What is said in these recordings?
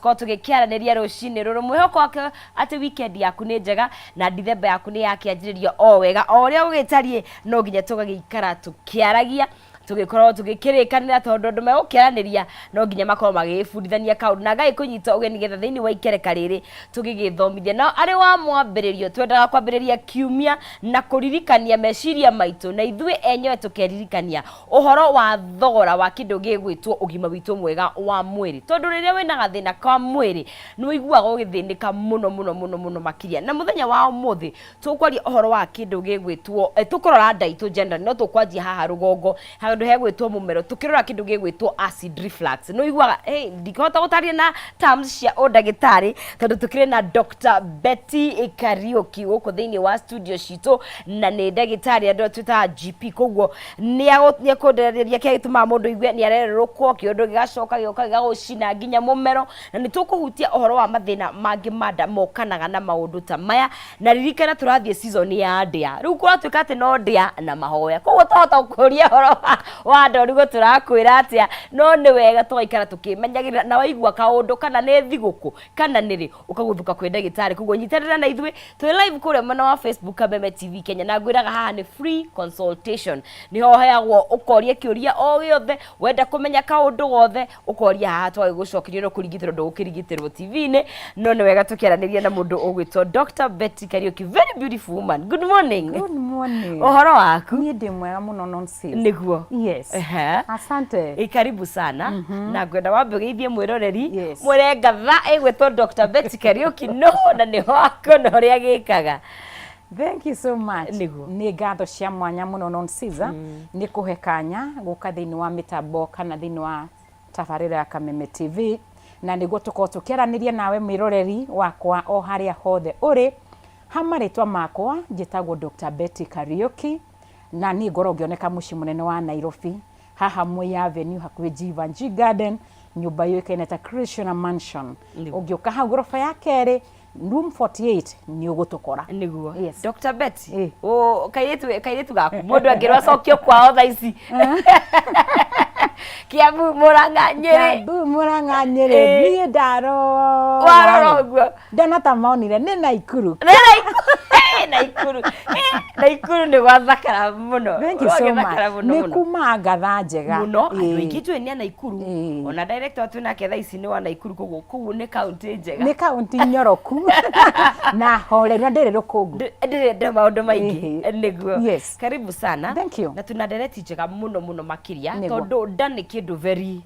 Tũkorwo tũgĩkĩaranĩria rũcinĩ rũrũ. Mwĩhoko wake atĩ weekend yaku nĩ njega na Dithemba yaku nĩ yakĩanjĩrĩria o wega. O ũrĩa gũgĩtariĩ no nginya tũgagĩikara tũkĩaragia, tũgĩkorwo tũgĩkĩrĩkanĩra, tondũ andũ megũkĩaranĩria no nginya makorwo magĩgĩbundithania kaũndũ, na ngagĩkũnyita ũgeni getha thĩinĩ wa ikereka rĩrĩ tũgĩgĩthomithia. Na arĩ wa mwambĩrĩrio, twendaga kwambĩrĩria kiumia na kũririkania meciria maitũ na ithuĩ enyewe tũkeririkania ũhoro wa thogora wa kĩndũ gĩgwĩtwo ũgima witũ mwega wa mwĩrĩ, tondũ rĩrĩa wĩna gathĩna ka mwĩrĩ nĩ ũiguaga ũgĩthĩnĩka mũno mũno mũno mũno makĩria. Na mũthenya wa ũmũthĩ tũkwaria ũhoro wa kĩndũ gĩgwĩtwo, tũkũrora nda itũ generally, no tũkwanjia haha rũgongo handũ hegwĩtwo mũmero, tũkĩrora kĩndũ gĩgwĩtwo acid reflux. Nĩ ũiguaga, hey, ndingĩhota gũtaria na terms cia ũndagĩtarĩ tondũ tũkĩrĩ na Dr. Betty Kariũki gũkũ thĩinĩ wa studio citũ, na nĩ ndagĩtarĩ andũ twĩtaga GP, koguo nĩ ekũndarĩria kĩrĩa gĩtũmaga mũndũ aigue nĩ arerũrũkwo, kĩũndũ gĩgacoka gĩgoka gĩgagũcina nginya mũmero, na nĩ tũkũhutia ũhoro wa mathĩna mangĩ ma nda mokanaga na maũndũ ta maya. Na ririkana tũrathiĩ season ya ndĩa, rĩu kũratuĩka atĩ no ndĩa na mahoya, koguo twahota gũkũria ũhoro wa nda ũrigwo tũrakwĩra atĩa, no nĩ wega tũgaikara tũkĩmenyagĩrĩra, na waigua kaũndũ kana nĩ thigũkũ kana nĩ rĩ, ũkagũthũka kwĩ ndagĩtarĩ. Koguo nyitanĩra na ithuĩ twĩ live kũrĩa mwena wa Facebook Kameme TV Kenya, na ngwĩraga haha nĩ free consultation, nĩho heagwo ũkoria kĩũria o gĩothe wenda kũmenya kaũndũ gothe, ũkoria haha twagĩgũcokeria, no kũrigitĩrwo ndũgũkĩrigitĩrwo TV-inĩ, no nĩ wega tũkĩaranĩria na mũndũ ũgwĩtwo Dr. Betty Kariũki. Very beautiful woman, good morning. Good morning. Ũhoro waku? Niĩ ndĩ mwega mũno, nonsense. Nĩguo. Yes. Ehe. Asante. Ĩ, karibu sana. Na ngwenda wambe ũgeithie mwĩroreri, Yes. mwĩre ngatha ĩgwĩtwo Dr. Betty Kariũki no na nĩho akona ũrĩa gĩkaga. Thank you so much. Nĩguo. Nĩ ngatho cia mwanya mũno, Nonsiza, nĩ kũhe kanya gũka thĩinĩ wa mĩtambo kana thĩinĩ wa tabarĩra ya Kameme TV, na nĩguo tũkorwo tũkĩaranĩria nawe mwĩroreri wakwa o harĩa hothe ũrĩ. Ha marĩtwa makwa njĩtagwo Dr. Betty Kariũki, na niĩ ngorwo ngĩoneka mũciĩ mũnene wa Nairobi, haha Moi Avenue hakuhĩ Jeevanjee Garden, nyũmba yũĩkaine ta Krishna Mansion. Nĩguo. Ũngĩũka hau goroba ya kerĩ, room 48, nĩ ũgũtũkora. Nĩguo. Yes. Dr. Betty, Eh. kairĩtu gaku mũndũ angĩrwo acokio kwao thaa ici, Kiambu, Murang'a, Nyĩrĩ. Kiambu, Murang'a, Nyĩrĩ. Eh. Niĩ ndarora Warora ũguo. Ndona ta monire nĩ Naikuru. Nĩ Naikuru. Eh, Naikuru nĩ gwathakara mũno. Thank you so much. Gwagĩthakara mũno Nĩ mũno. kuma ngatha njega. Mũno andũ Ĩĩ. aingĩ njũĩ nĩ a Naikuru. Ĩĩ. Ona director twĩ nake thaa ici nĩ wa Naikuru, koguo kũu nĩ kaunti njega. Nĩ kaunti nyoroku na horeru na ndĩrĩ rũkũngũ. Ndĩrenda maũndũ maingĩ. Ĩhĩ. Nĩguo. Yes. Karibu sana. Thank you. Na tuna ndereti njega mũno mũno makĩria, Nĩguo. tondũ nda nĩ kĩndũ very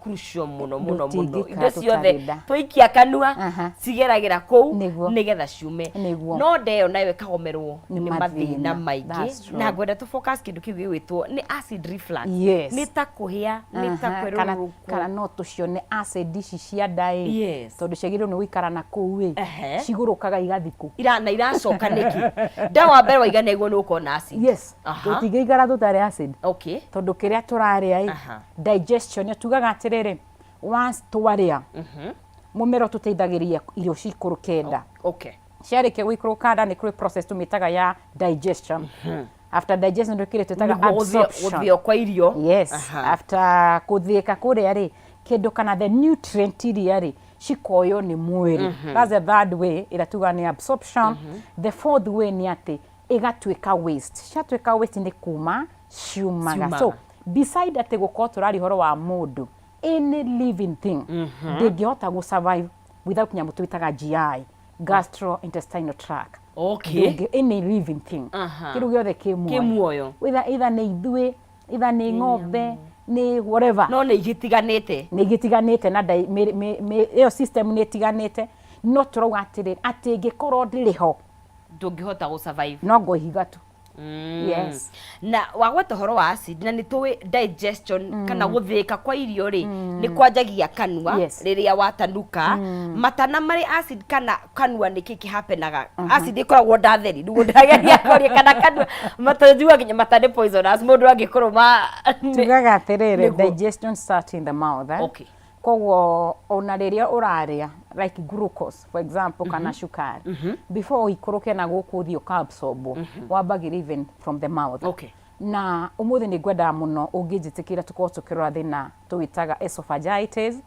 crucial mũno mũno mũno. Ndũtingĩikara Indo ciothe tũtarĩ nda. twaikia kanua cigeragĩra kũu Nĩguo. nĩgetha ciume. Nĩguo. No nda ĩyo nayo ĩkagomerwo Nĩ nĩ mathĩna mathĩna. maingĩ. That's true. Na ngwenda tũ focus kĩndũ kĩu gĩgwĩtwo nĩ acid reflux. Yes. Nĩ ta kũhĩa, nĩ ta Aha, kana, kwerũrũkwo. Kana no tũcione acid ici cia nda ĩ, Yes. tondũ ciagĩrĩirwo nĩ gũikara na kũu ĩ, cigũrũkaga igathi kũ? Ira, na iracoka nĩkĩ? Nda wa mbere waiga nĩguo nĩ ũkorwo na acid. Yes. Aha. Tũtingĩikara tũtarĩ acid, tondũ kĩrĩa tũrarĩa ĩ, digestion nĩ tugaga atĩrĩrĩ, once twarĩa, mũmero tũteithagĩrĩria irio cikũrũke nda. Ciarĩkia gũikũrũka nda, nĩ kũrĩ process tũmĩtaga ya digestion. After digestion nĩ kĩrĩ twĩtaga Nĩguo absorption. Gũthĩo kwa irio. Yes. After kũthĩĩka kũrĩa rĩ, kĩndũ kana the nutrient iria rĩ cikoywo nĩ mwĩrĩ. That's the third way ĩrĩa tugaga nĩ absorption. The fourth way nĩ atĩ ĩgatuĩka waste. Ciatuĩka waste nĩ kuma ciumaga. Ciumaga. So beside atĩ gũkorwo tũraria ũhoro wa mũndũ, any living thing ndĩngĩhota gũ survive without nyamũ twĩtaga GI, gastrointestinal tract. Any living thing, kĩndũ gĩothe kĩ kĩ muoyo, muoyo. Either either nĩ ithuĩ, either nĩ ng'ombe, nĩ whatever. No nĩ igĩtiganĩte. Nĩ igĩtiganĩte na ĩyo system nĩ ĩtiganĩte, no tũrauga atĩrĩrĩ, atĩ ĩngĩkorwo ndĩrĩ ho, ndũngĩhota gũ survive. No ngũihiga tu. Yes. Na wagweta ũhoro wa acid, na nĩ tũĩ digestion kana gũthĩĩka kwa irio rĩ, nĩ kwanjagia kanua. Rĩrĩa watanuka matana marĩ acid kana kanua, nĩ kĩ kĩhapenaga? Acid ĩkoragwo ndatheri nĩguo ndĩrageria kũria, kana kanua matanjua nginya mata nĩ poisonous, mũndũ angĩkũrũma Tugaga atĩrĩrĩ, Nĩguo. digestion start in the mouth, eh? Okay. Koguo ona rĩrĩa ũrarĩa, like glucose for example, kana cukari, before ũikũrũke na gũkũ ũthiĩ ũkaabsorbwo, wambagĩria even from the mouth. Na ũmũthĩ nĩ ngwendaga mũno ũngĩnjĩtĩkĩra tũkorwo tũkĩrora thĩna tũwĩtaga esophagitis.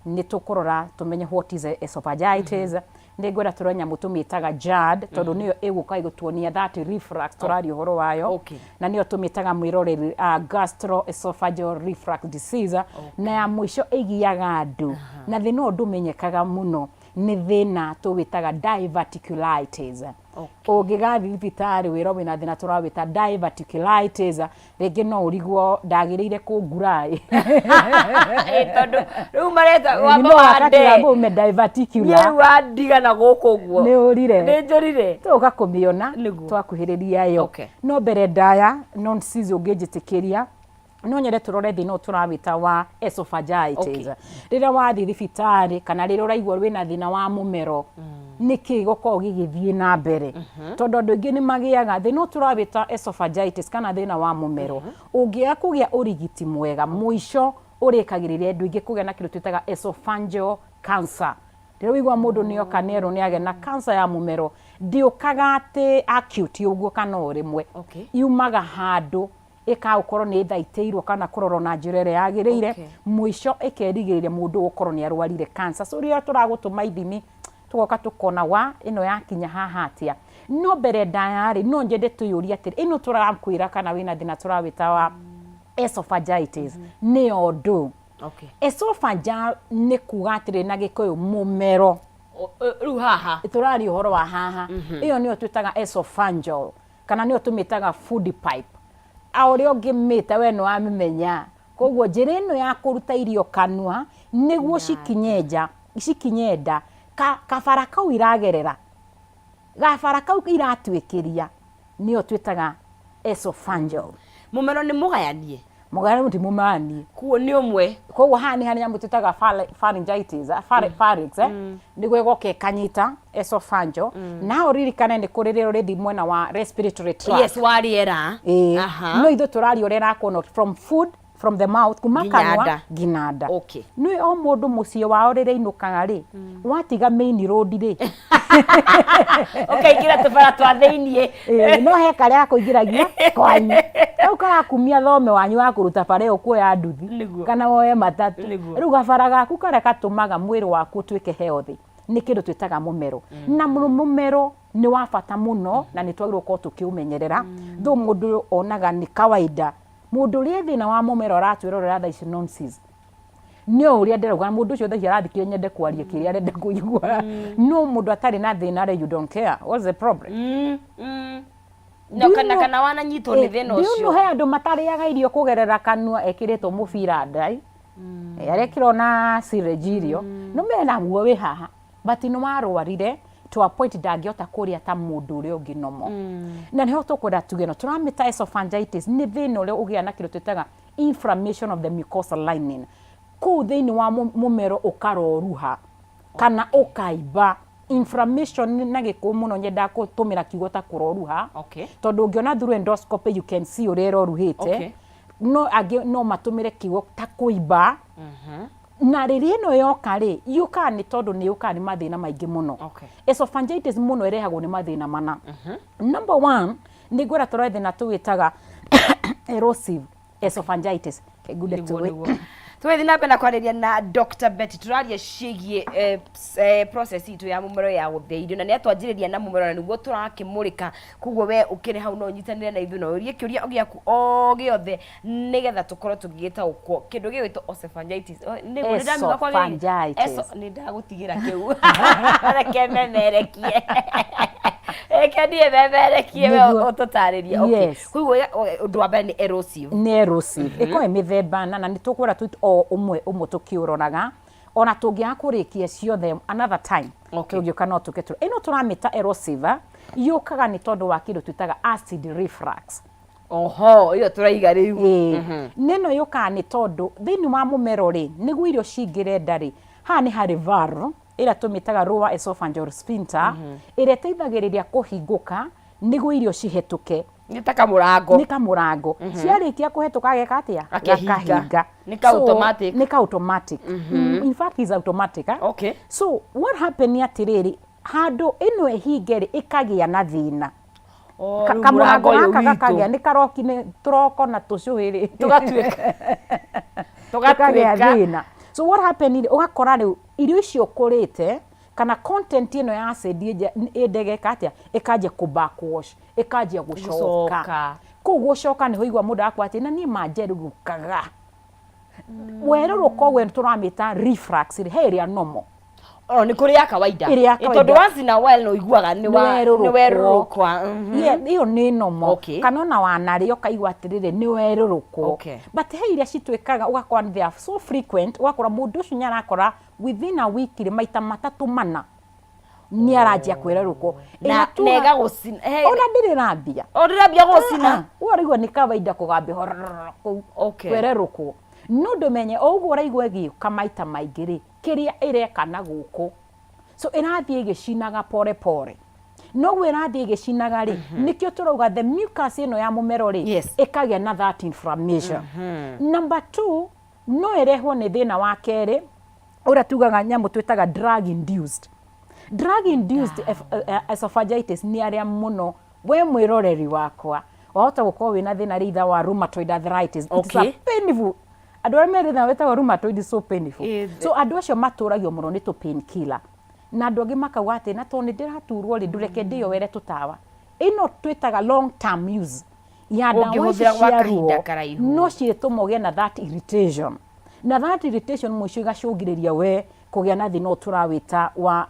Nĩ tũkũrora tũmenye what is esophagitis. Nĩ ngwenda tũrore nyamũ tũmĩtaga GERD, tondũ nĩyo ĩgũka ĩgũtuonia that reflux tũraria ũhoro wayo. Na nĩyo tũmĩtaga mwĩroreri gastroesophageal reflux disease. Na ya mũico ĩgiaga andũ na thĩna ũyũ ndũmenyekaga mũno, nĩ thĩna tũwĩtaga diverticulitis. Ũngĩgathiĩ thibitarĩ wĩrwo wĩna thĩna tũrawĩta diverticulitis, rĩngĩ no ũrigwo ndagĩrĩire kũngura ĩ. Ĩ, tondũ rĩu mareta wamba wande ume diverticular. Rĩu wandiga na gũkũ ũguo. Nĩ ũrire. Nĩ njũrire. Tũgoka kũmĩona twakuhĩrĩria yo. No mbere ndaya nonsense ũngĩnjĩtĩkĩria, no nyende tũrore thĩna ũyũ tũrawĩta wa esophagitis. Rĩrĩa wathiĩ thibitarĩ kana rĩrĩa ũraigua wĩna thĩna wa mũmero, nĩkĩ gĩkoragwo gĩgĩthiĩ na mbere? Tondũ andũ aingĩ nĩ magĩaga thĩna ũyũ tũrawĩta esophagitis kana thĩna wa mũmero. Ũngĩaga kũgĩa ũrigiti mwega, mũico ũrĩkagĩrĩria andũ aingĩ kũgĩa na kĩndũ twĩtaga esophageal cancer. Rĩrĩa ũigua mũndũ nĩ oka nĩ erwo nĩ agĩa na cancer ya mũmero, ndĩũkaga atĩ acute ũguo kana o rĩmwe. Yumaga handũ ĩkaga gũkorwo nĩ ĩthaitĩirwo kana kũrorwo na njĩra ĩrĩa yagĩrĩire. Mũico ĩkerigĩrĩria mũndũ gũkorwo nĩ arwarire cancer. So rĩrĩa tũragũtũma ithimi tũgoka tũkona wa ĩno yakinya haha atĩa. No mbere ndaya rĩ, no nyende twĩyũrie atĩrĩ, ĩno tũrakwĩra kana wĩna thĩna tũrawĩta wa esophagitis nĩyo ndũ? Esophageal nĩ kuga atĩrĩ na Gĩkũyũ mũmero. Rĩu haha tũraria ũhoro wa haha. Ĩyo nĩyo twĩtaga esophageal, kana nĩyo tũmĩtaga food pipe. O ũrĩa ũngĩmĩta we nĩ wamĩmenya. Koguo njĩra ĩno ya kũruta irio kanua nĩguo cikinye nja, cikinye nda, kabara kau iragerera, gabara kau iratuĩkĩria nĩyo twĩtaga esophageal. Mũmero nĩ mũgayanie? Mũgayanie ti mũgayanie. Koguo nĩ ũmwe. Koguo haha nĩ harĩa nyamũ twĩtaga pharyngitis, pharynx, nĩguo ĩgoka ĩkanyita esophageal. Na ũririkane nĩ kũrĩ rĩrĩa ũrĩthiĩ mwena wa respiratory tract. Yes, wa rĩera. Ĩĩ. No ithuĩ tũraria ũrĩa ĩrakuona from food, from the mouth, kuma Nginya kanua nda. nginya nda. Nĩ o mũndũ mũciĩ wao rĩrĩa ainũkaga rĩ, watiga main road rĩ, ũkaingĩra tũbara twa thĩiniĩ. Ĩĩ, no he karĩa gakũingĩragia kwanyu kau karakumia thome wanyu wa kũruta bara ĩyo kuoya nduthi kana woe matatũ. Rĩu gabara gaku karĩa gatũmaga mwĩrĩ waku ũtuĩke healthy nĩ kĩndũ twĩtaga mũmero. Na mũmero nĩ wa bata mũno na nĩ twagĩrĩirwo gũkorwo tũkĩũmenyerera. Though mũndũ onaga nĩ kawaida, mũndũ ũrĩa e thĩna wa mũmero aratwĩrorera thaa ici nonsense. Nĩ o ũrĩa ndĩrauga mũndũ ũcio thaa ici arathikĩrĩria nyende kwaria kĩrĩa arenda kũigua. No mũndũ atarĩ na thĩna rĩ, you don't care what's the problem? Na kana kana wananyitwo nĩ thĩna Do you know ũcio. he andũ matarĩaga irio kũgerera kanua ekĩrĩtwo mũbira nda ĩ? Arekĩrwo na syringe irio. No mena guo wĩ haha, but nĩ warwarire to a point ndangĩhota kũrĩa ta mũndũ ũrĩa ũngĩ normal. Na nĩho tũkwenda tuge no tũramĩta esophagitis nĩ thĩna ũrĩa ũgĩaga na kĩndũ twĩtaga inflammation of the mucosal lining. Kũu thĩinĩ wa mũmero ũkaroruha kana ũkaimba. Inflammation na Gĩkũyũ mũno nyendaga gũtũmĩra kiugo ta kũroruha. Tondũ ũngĩona through endoscopy you can see ũrĩa ĩroruhĩte. No angĩ no matũmĩre kiugo ta kũimba. Na rĩrĩa ĩno yoka rĩ, yũkaga nĩ tondũ nĩ yũkaga nĩ mathĩna maingĩ mũno. Esophagitis mũno ĩrehagwo nĩ mathĩna mana. Number one, nĩ ngwenda tũrore thĩna tũwĩtaga erosive esophagitis. Ngunde tũĩ. Nĩguo. Tũgĩthiĩ na mbere na kwarĩria na Dr. Betty, tũraria ciĩgiĩ process itũ ya mũmero ya gũthĩa irio, na nĩ atwanjĩrĩria na mũmero na nĩguo tũrakĩmũrĩka. Koguo we ũkĩrĩ hau no ũnyitanĩre na ithuĩ na ũrie kĩũria gĩaku o gĩothe nĩgetha tũkorwo tũgĩgĩtaũkwo kĩndũ gĩgwĩtwo esophagitis. O, nĩguo, nĩ ndamiuga kwagĩrĩire? Esophagitis. Nĩ ndagũtigĩra kĩu. Reke memerekie. Reke niĩ memerekie we Nĩguo. ũtũtarĩrie. Okay. Yes. Koguo ũndũ wa mbere nĩ erosive. Nĩ erosive. Ĩkoragwo ĩ mĩthemba na nĩ tũkwenda o ũmwe ũmwe tũkĩũroraga. Ona tũngĩaga kũrĩkia ciothe another time. Tũngĩũka no tũke tũrore. Ĩno tũramĩta erosive, yũkaga nĩ tondũ wa kĩndũ twĩtaga acid reflux. Oho, ĩyo tũraiga rĩu. Ĩĩ. Na ĩno yũkaga nĩ tondũ thĩinĩ wa mũmero rĩ, nĩguo irio cingĩre nda rĩ, haha nĩ harĩ valve ĩrĩa tũmĩtaga lower esophageal sphincter, ĩrĩa ĩteithagĩrĩria kũhingũka nĩguo irio cihetũke. Nĩ ta kamũrango. Nĩ kamũrango. Ciarĩkia kũhetũka geka atĩa? Gakehinga. Gakahinga. Nĩ ka So, automatic. nĩ ka automatic. In fact, is automatic. So, what happen nĩ atĩrĩrĩ, handũ ĩno ĩhinge rĩ, ĩkagĩa na thĩna. O, rĩu Kamũrango mũrango ũyũ gaka witũ. gakagĩa, nĩ karoki, nĩ tũroko na tũcũhĩ rĩ. Tũgatuĩka. Tũkagĩa Tũgatuĩka. thĩna. So what happened rĩ, ũgakora rĩu irio icio ũkũrĩte kana content ĩno ya acid ĩndegeka atĩa, ĩkanjia kũ backwash, ĩkanjia gũcoka. Gũcoka. Kũu gũcoka nĩho igua mũndũ akwa atĩ na niĩ manjerũrũkaga. Werũrũka ũguo tũramĩta reflux rĩ, he ĩrĩa normal. O nĩ kũrĩ ya kawaida. Ĩrĩa ya Ĩ, tondũ kawaida. once in a while no ũiguaga nĩ wa nĩ werũrũkwa. Yeah, ĩyo nĩ normal. Okay. Kana ona wanarĩa ũkaigua atĩrĩrĩ nĩ werũrũkwo. Okay. But he iria cituĩkaga ũgakora they are so frequent, ũgakora mũndũ ũcio nĩ arakora within a week rĩ, maita matatũ mana nĩ aranjia kwĩrerũkwo. Na na ĩgagũcina. He- Ona ndĩrĩ rambia. O ndĩrambia gũcina. We ũraigua nĩ kawaida kũgambia horororo kũu Okay. kwererũkwo. No ndũmenye o ũguo ũraigua ĩgĩũka maita maingĩ rĩ, kĩrĩa ĩreka na gũkũ. So ĩrathiĩ ĩgĩcinaga pore pore. Noguo ĩrathiĩ ĩgĩcinaga rĩ, nĩkĩo tũrauga the mucus ĩno ya mũmero rĩ, Yes. ĩkagĩa na that inflammation. Number two, no ĩrehwo nĩ thĩna wa kerĩ, ũrĩa tugaga nyamũ twĩtaga drug induced. Drug induced esophagitis nĩ arĩa mũno we mwĩroreri wakwa wahota gũkorwo wĩna thĩna rĩ either wa rheumatoid arthritis. It's a Okay. painful. Andũ arĩa me thĩna wĩtagwo rheumatoid is so painful. Ĩ, So andũ acio matũragio mũno nĩ tũ pain killer. Na andũ angĩ makauga atĩ na tondũ nĩ ndĩraturwo rĩ, ndũreke ndĩyoere tũtawa. Ĩno twĩtaga long term use ya ndawa ici Ũngĩhũthĩra gwa cia kahinda ruo karaihu. no cirĩtũma ũgĩe na that irritation. Na that irritation mũico ĩgacũngĩrĩria we kũgĩa na thĩna ũyũ tũrawĩta wa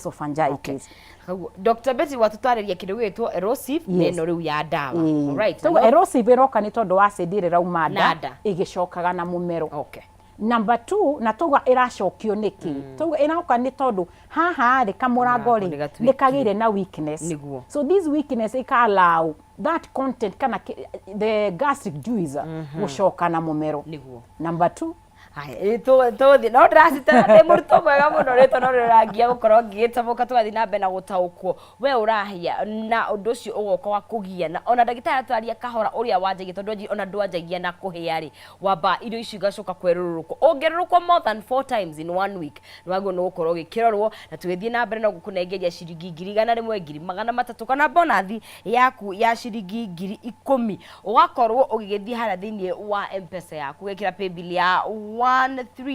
esophagitis. Koguo Dr. Betty watũtarĩria kĩndũ gĩgwĩtwo erosive na Yes. ĩno rĩu ya ndawa. Ĩĩ. Alright. Toguo erosive ĩroka nĩ tondũ wa acid ĩrĩa ĩrauma Na nda nda. ĩgĩcokaga na mũmero. Okay. Number two, na tauga ĩracokio nĩkĩ? Tauga ĩroka nĩ tondũ haha rĩ kamũrango Kamũrango rĩ nĩ gatuĩkire. nĩ kagĩire na weakness. Nĩguo. So this weakness ĩka allow that content kana the gastric juice gũcoka na mũmero. Nĩguo. Number two, Haya, ĩ, tũthiĩ no ndĩracitara ndĩ mũrutwo mwega mũno rĩtwa no rĩrangia gũkorwo ngĩgĩtamũka tũgathiĩ na mbere na gũtaũkwo we ũrahĩa na ũndũ ũcio ũgoka wa kũgiana ona ndagĩtarĩ atwaria kahora ũrĩa wanjagia tondũ anjĩrire ona ndwanjagia na kũhĩa rĩ wamba irio icio igacoka kwerũrũkwo ũngĩrũrũkwo more than 4 times in one week nĩ wagĩrĩirwo nĩ gũkorwo ũgĩkĩrorwo na tũgĩthiĩ na mbere no gũkũnengeria ciringi 100,000 300,000 kana bonathi yaku ya ciringi 10,000 ũgakorwo ũgĩgĩthiĩ harĩa thĩinĩ wa M-Pesa yaku ũgekĩra paybill ya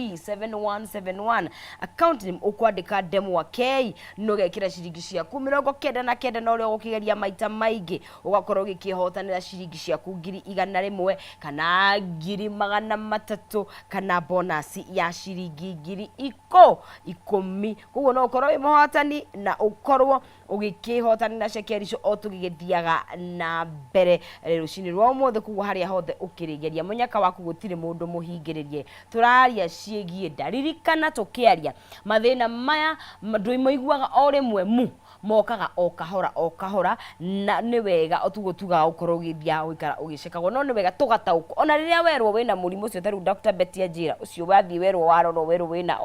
137171 account name ũkwandĩka Ndemwa K na ũgekĩra ciringi ciaku 99 na ũrĩa ũgũkĩgeria maita maingĩ ũgakorwo ũgĩkĩhotanĩra ciringi ciaku 100,000 kana 300,000 kana bonus ya ciringi 10,000. Koguo no ũkorwo wĩ mũhotani na ũkorwo ũgĩkĩhotanĩra cekeri icio o tũgĩgĩthiaga na mbere rũcinĩ rwa ũmũthĩ. Koguo harĩa hothe ũkĩrĩgeria mũnyaka waku gũtirĩ mũndũ mũhingĩrĩrie. Tũraria ciĩgiĩ nda. Ririkana tũkĩaria mathĩna maya ndũmaiguaga o rĩmwe mu mokaga o kahora o kahora, na nĩ wega tuguo tugaga gũkorwo ũgĩthiaga gũikara ũgĩcekagwo, no nĩ wega tũgataũkwo ona rĩrĩa werwo wĩna mũrimũ ũcio. Ta rĩu Dr. Betty anjĩra ũcio wathiĩ werwo warorwo werwo wĩna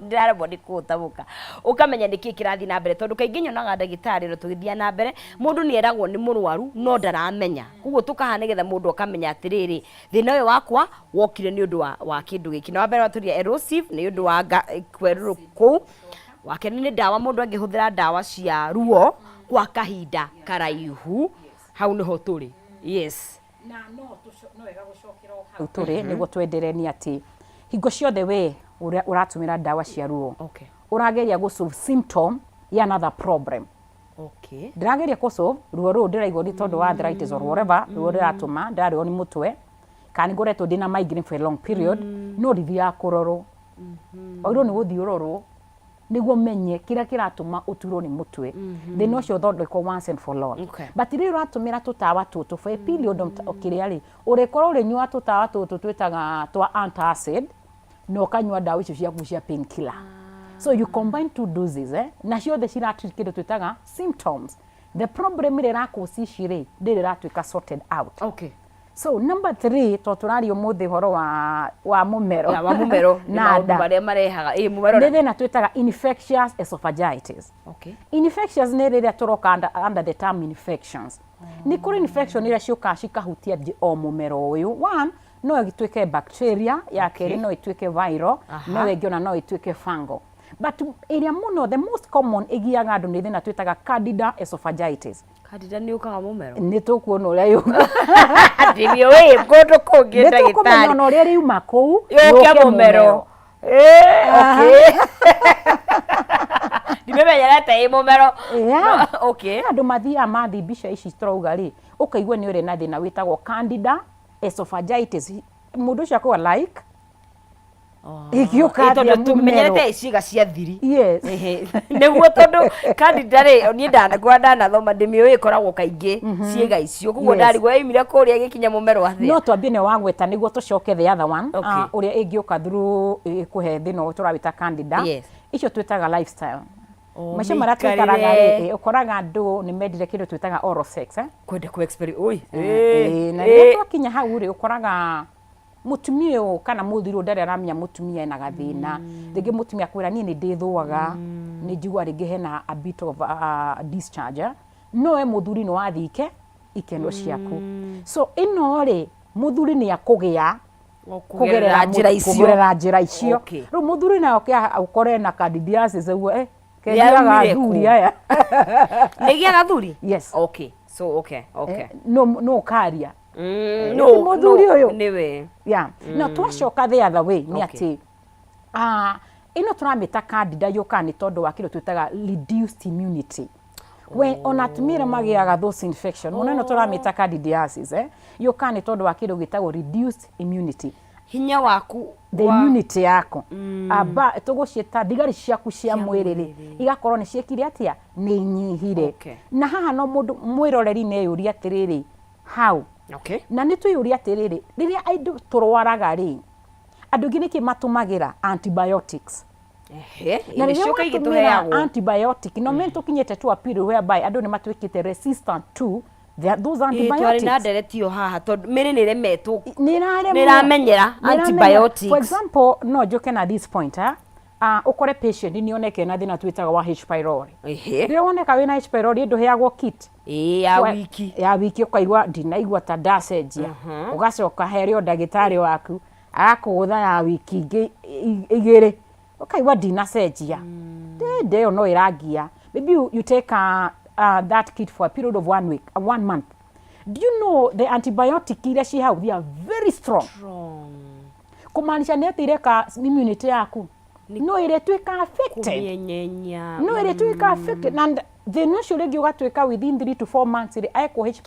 ndĩraremwo nĩ kũũtamũka, ũkamenya nĩkĩ kĩrathiĩ na mbere, tondũ kaingĩ nyonaga ndagĩtarĩ na tũgĩthiĩ na mbere mũndũ nĩ eragwo nĩ mũrwaru no ndaramenya. Koguo tũkaha nĩgetha mũndũ akamenya atĩrĩrĩ, thĩna ũyũ wakwa wokire nĩ ũndũ wa kĩndũ gĩkĩ. Na wa mbere watũria erosive nĩ ũndũ wa kwerũrũ kũu. Wa kerĩ nĩ ndawa, mũndũ angĩhũthĩra ndawa cia ruo kwa kahinda karaihu. Hau nĩho tũrĩ. Yes. Na no wega gũcokera o hau tũrĩ nĩguo twenderenie atĩ hingo ciothe we ũrĩa ũratũmĩra ndawa cia ruo Okay. ũrageria gũ solve symptom ya another problem. Okay. Ndĩrageria kũ solve ruo rũrũ ndĩraigua nĩ tondũ wa arthritis or whatever, ruo rũratũma ndĩrarĩo nĩ mũtwe kana nĩ ngoretwo ndĩna migraine for a long period, no ndithiaga kũrorwo. Wagĩrĩirwo nĩ gũthiĩ ũrorwo nĩguo menye kĩrĩa kĩratũma ũturwo nĩ mũtwe, thĩna ũcio ũthondekwo once and for all. Okay. But rĩrĩa ũratũmĩra tũtawa tũtũ for a period of kĩrĩa rĩ, ũrĩkorwo ũrĩnyua tũtawa tũtũ twĩtaga twa antacid na ũkanyua ndawa icio ciaku cia pain killer. So you combine two doses, na ciothe cira treat kĩndũ twĩtaga symptoms. The problem ĩrĩa ĩrakũci ici rĩ, ndĩrĩ ĩratuĩka sorted out. Okay. So number 3, to tũraria ũmũthĩ ũhoro wa mũmero. Ya, wa mũmero, nĩ Na maũndũ nda. marĩa marehaga. Ĩ, mũmero Nĩ na- thĩna twĩtaga infectious esophagitis. Okay. Infectious nĩ rĩrĩa tũroka under the term infections. Nĩ kũrĩ infection iria ciũkaga cikahutia o mũmero ũyũ. One, no ĩtuĩke bacteria, ya Okay. kerĩ no ĩtuĩke viral, Aha. no ĩngĩ ona no ĩtuĩke fungal. But ĩrĩa mũno, the most common ĩgiaga andũ nĩ thĩna twĩtaga candida esophagitis. Candida nĩ yũkaga mũmero? Nĩ tũkuona ũrĩa yũkaga. Ndĩmĩũĩ kũndũ kũngĩ Nĩ tũkũmenya ndagĩtarĩ. ona ũrĩa ĩrĩuma kũu, Yũke yũke mũmero. mũmero. Okay, ndimemenyerete ĩ mũmero. Yeah. Okay. He andũ mathiaga mathi mbica ici tũrauga rĩ, ũkaigua nĩ ũrĩ na thĩna wĩtagwo candida esophagitis. Mũndũ ũcio akauga like ĩgĩũka Ĩ, tondũ atĩa mũmero? tũmenyerete ciĩga cia thiri. Yes. Ehe. Nĩguo, tondũ candida rĩ, niĩ ndanakua ndanathoma ndĩmĩũĩ ĩkoragwo kaingĩ ciĩga icio, koguo ndarigwo yaumire kũrĩa ĩgĩkinya mũmero atĩa. No twambie nĩ wagweta nĩguo tũcoke the other one. Okay. Ũrĩa ĩngĩũka through ĩkũhe thĩna ũyũ tũrawĩta candida. Icio twĩtaga lifestyle. Oh, Maica marĩa tũikaraga mĩikarĩre. rĩ, ũkoraga andũ nĩ mendire kĩndũ twĩtaga oral sex, eh? Kwenda ku experiment oi. Na rĩrĩa twakinya hau rĩ, ũkoraga mũtumia ũyũ kana mũthuri ũyũ ndarĩ aramenya mũtumia ena gathĩna. Rĩngĩ mũtumia akwĩra, "Niĩ nĩ ndĩthũaga, nĩ njiguaga rĩngĩ hena a bit of discharge," eh? No we mũthuri nĩ wathiĩ ikeno ciaku. So ĩno rĩ, mũthuri nĩ akũgĩa kũgerera njĩra icio. Kũgerera njĩra icio. Rĩu mũthuri nawe ũkore na candidiasis ũguo, kendiaga Yaumire athuri kũ? aya. Nĩ gĩaga athuri? Yes. Okay, so okay. No no ũkaria No, ti mũthuri no, ũyũ. Nĩwe. Yeah. Na twacoka the other way nĩ atĩ ĩno tũramĩta candida yũkaga nĩ tondũ wa kĩndũ twĩtaga reduced immunity. We ona atumia arĩa magĩaga those infection mũno, ĩno tũramĩta candidiasis, yũkaga nĩ tondũ wa kĩndũ gĩtagwo reduced immunity. Hinya waku the immunity yaku, amba tũgũciĩta thigari ciaku cia mwĩrĩ rĩ, igakorwo nĩ ciĩkire atĩa? Nĩ inyihire. Na haha no mũndũ mwĩroreri nĩ eyũrie atĩrĩrĩ, how? Na nĩ twĩyũrie atĩrĩrĩ, rĩrĩa andũ tũrwaraga rĩ, andũ aingĩ nĩkĩ matũmagĩra antibiotics? Na rĩrĩa nĩcio kaingĩ watũmĩra tũheagwo. antibiotic, no mene tũkinyĩte to a period whereby andũ nĩ matuĩkĩte resistant to those Ĩ, twarĩ na antibiotics. ndereti ĩyo haha tondũ mĩrĩ nĩ ĩremetwo. Nĩ ĩraremwo. Nĩ ĩramenyera Nĩ ĩramenya. antibiotics. For example, no njoke na this point, ha? Ũkore patient nĩ oneke na thĩna twĩtaga wa H pylori. Rĩrĩa woneka wĩna H pylori, ndũheagwo kit? Ĩ, ya wiki. Ya wiki, ũkaigua ndinaigua ta ndacenjia, ũgacoka herĩ o ndagĩtarĩ waku agakũgũtha ya wiki ingĩ 2, ũkaigua ndinacenjia, ndĩndĩ ĩyo no ĩrangia. Maybe you take that kit for a period of one week, one month. Do you know the antibiotic iria ci hau, they are very strong. Strong. Kũmaanisha nĩ atĩ ireka immunity yaku no ĩrĩtuĩka affected. Kũmĩenyenya. No ĩrĩtuĩka affected, and thĩna ũcio rĩngĩ ũgatuĩka within 3 to 4 months rĩ, ekwo H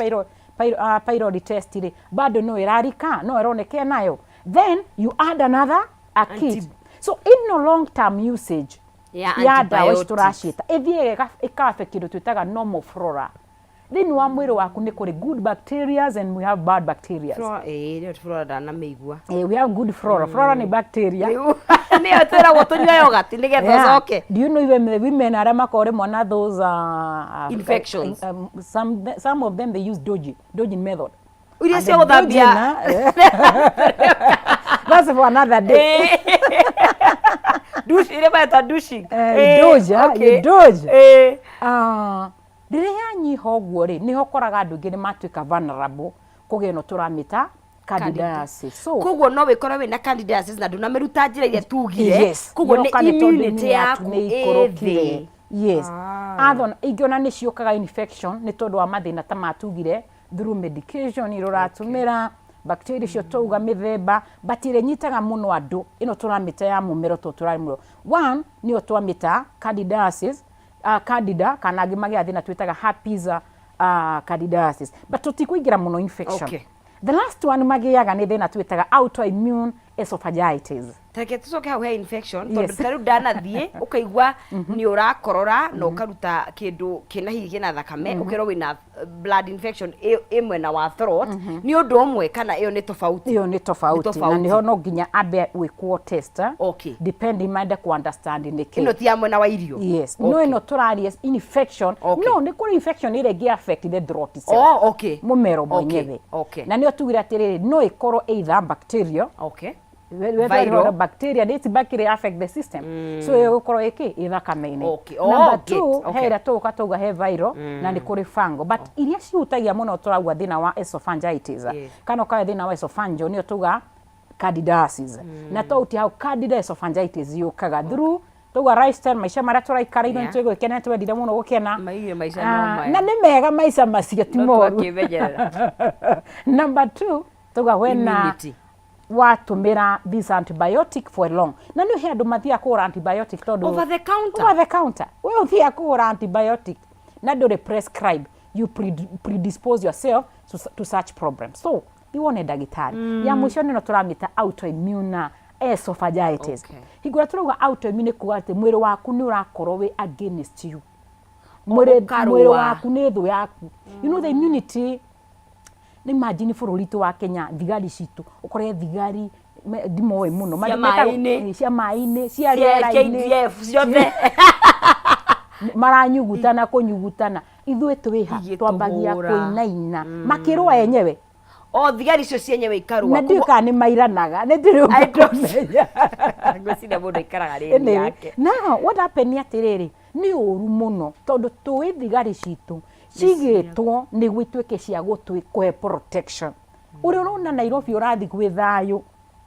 pylori test rĩ, bado no ĩrarika, no ĩroneka nayo. Then you add another a kit. So ĩno long term usage ya ya ndawa ici antibiotics. Tũraciĩta ĩthiĩga ĩka affect kĩndũ twĩtaga normal flora thĩinĩ wa mwĩrĩ waku. Nĩ kũrĩ good bacterias and we have bad bacterias. Flora, ĩ, nĩyo flora ndanamĩigua. We have good flora. Flora nĩ bacteria. Nĩyo twĩragwo tũnyue yogurt nĩgetha ũcoke. Do you know even the women arĩa makoragwo rĩmwe na those Infections. Some of them, they use dodging method. Iria And cia the gũthambia. dodging, that's for another day. Douche, iria mareta douching. Doge, you doge. Rĩrĩa yanyiha ũguo rĩ, nĩho ũkoraga andũ aingĩ nĩ matuĩka vulnerable kũgĩa ĩno tũramĩta candidiasis. So Koguo no wĩkore wĩna candidiasis na ndũnamĩruta njĩra iria tugire. Koguo nĩ Yoka nĩ tondũ immunity yaku nĩ ĩ ikũrũkire. thĩ. Yes. Athon ingĩ ona nĩ ciũkaga infection nĩ tondũ wa mathĩna ta matugire through medication iria ũratũmĩra, bacteria icio twauga mĩthemba, but ĩrĩa ĩnyitaga mũno andũ ĩno tũramĩta ya mũmero, tondũ tũramĩro one nĩyo twamĩta candidiasis, candida, kana angĩ magĩa thĩna twĩtaga herpes candidiasis, but tũtikũingĩra mũno infection. The last one magĩaga nĩ thĩna twĩtaga autoimmune esophagitis. Tareke tũcoke hau he infection, tondũ ta rĩu ndanathiĩ ũkaigua nĩ ũrakorora na ũkaruta kĩndũ kĩna hihi kĩna thakame, ũkerwo wĩna blood infection ĩ mwena wa throat. Nĩ ũndũ ũmwe kana ĩyo nĩ tofauti? Ĩyo nĩ tofauti, na tofauti. Nĩho no nginya ambe gwĩkwo test, depending mende ku understand nĩkĩ. Ĩno ti ya mwena wa irio? Yes, no ĩno tũraria infection. No nĩ kũrĩ infection ĩrĩa ĩngĩ affect the throat itself, Oh, okay. mũmero mwenyewe. Na nĩyo tugire atĩrĩrĩ, no ĩkorwo either bacterial, Viral. whether bacteria nĩ bacteria affect the system, so ĩyo ĩgũkorwo ĩkĩ ĩ thakame-inĩ. Oh, Number two, get. He ĩrĩa tũgũka tauga he viral, na nĩ kũrĩ fungal, but iria cihutagia mũno tũrauga thĩna wa esophagitis, kana ũkagĩa thĩna wa esophageal, nĩyo tuga candidiasis. Na twautia hau, candida esophagitis yũkaga through tauga lifestyle, maica marĩa tũraikara ithuĩ. Nĩtwĩgũkena, twendire mũno gũkena. Maigire maica no maya. Na nĩ mega maica macio, ti No moru. twakĩmenyerera. Number two, tauga wena Immunity. Watũmĩra this antibiotic for long, na nĩ he andũ mathiaga kũgũra antibiotic tondũ Over the counter. Over the counter. We ũthiaga kũgũra antibiotic na ndũrĩ prescribe, you predispose yourself to such problems. So thiĩ wone ndagĩtarĩ. Ya mũico nĩno tũramĩta autoimmune esophagitis. Hingo ĩrĩa tũrauga autoimmune nĩ kuga atĩ mwĩrĩ waku nĩ ũrakorwo wĩ against you. Mwĩrĩ Ũkarũa. Mwĩrĩ waku nĩ thũ yaku. You know the immunity, nĩ imagine bũrũri witũ wa Kenya, thigari citũ, ũkore thigari ndimoĩ mũno. Cia maĩ-inĩ. Cia maĩ-inĩ, cia Cia rĩera-inĩ. KDF ciothe. Maranyugutana kũnyugutana, ithuĩ twĩha Igĩtũhũra. Twambagia kũinaina makĩrũa enyewe. O thigari icio cienyewe ikarũa. Na ndiũĩ kana nĩ mairanaga, nĩ ndĩrĩ I don't- ũngĩkũmenya. Ngwĩciria mũndũ aikaraga rĩni Anyway, yake. Now what happened nĩ atĩrĩrĩ, nĩ ũru mũno tondũ tũĩ thigari citũ cigĩtwo nĩguo ituĩke cia gũtũhe protection. Ũrĩa ũrona Nairobi ũrathi gwĩ thayũ.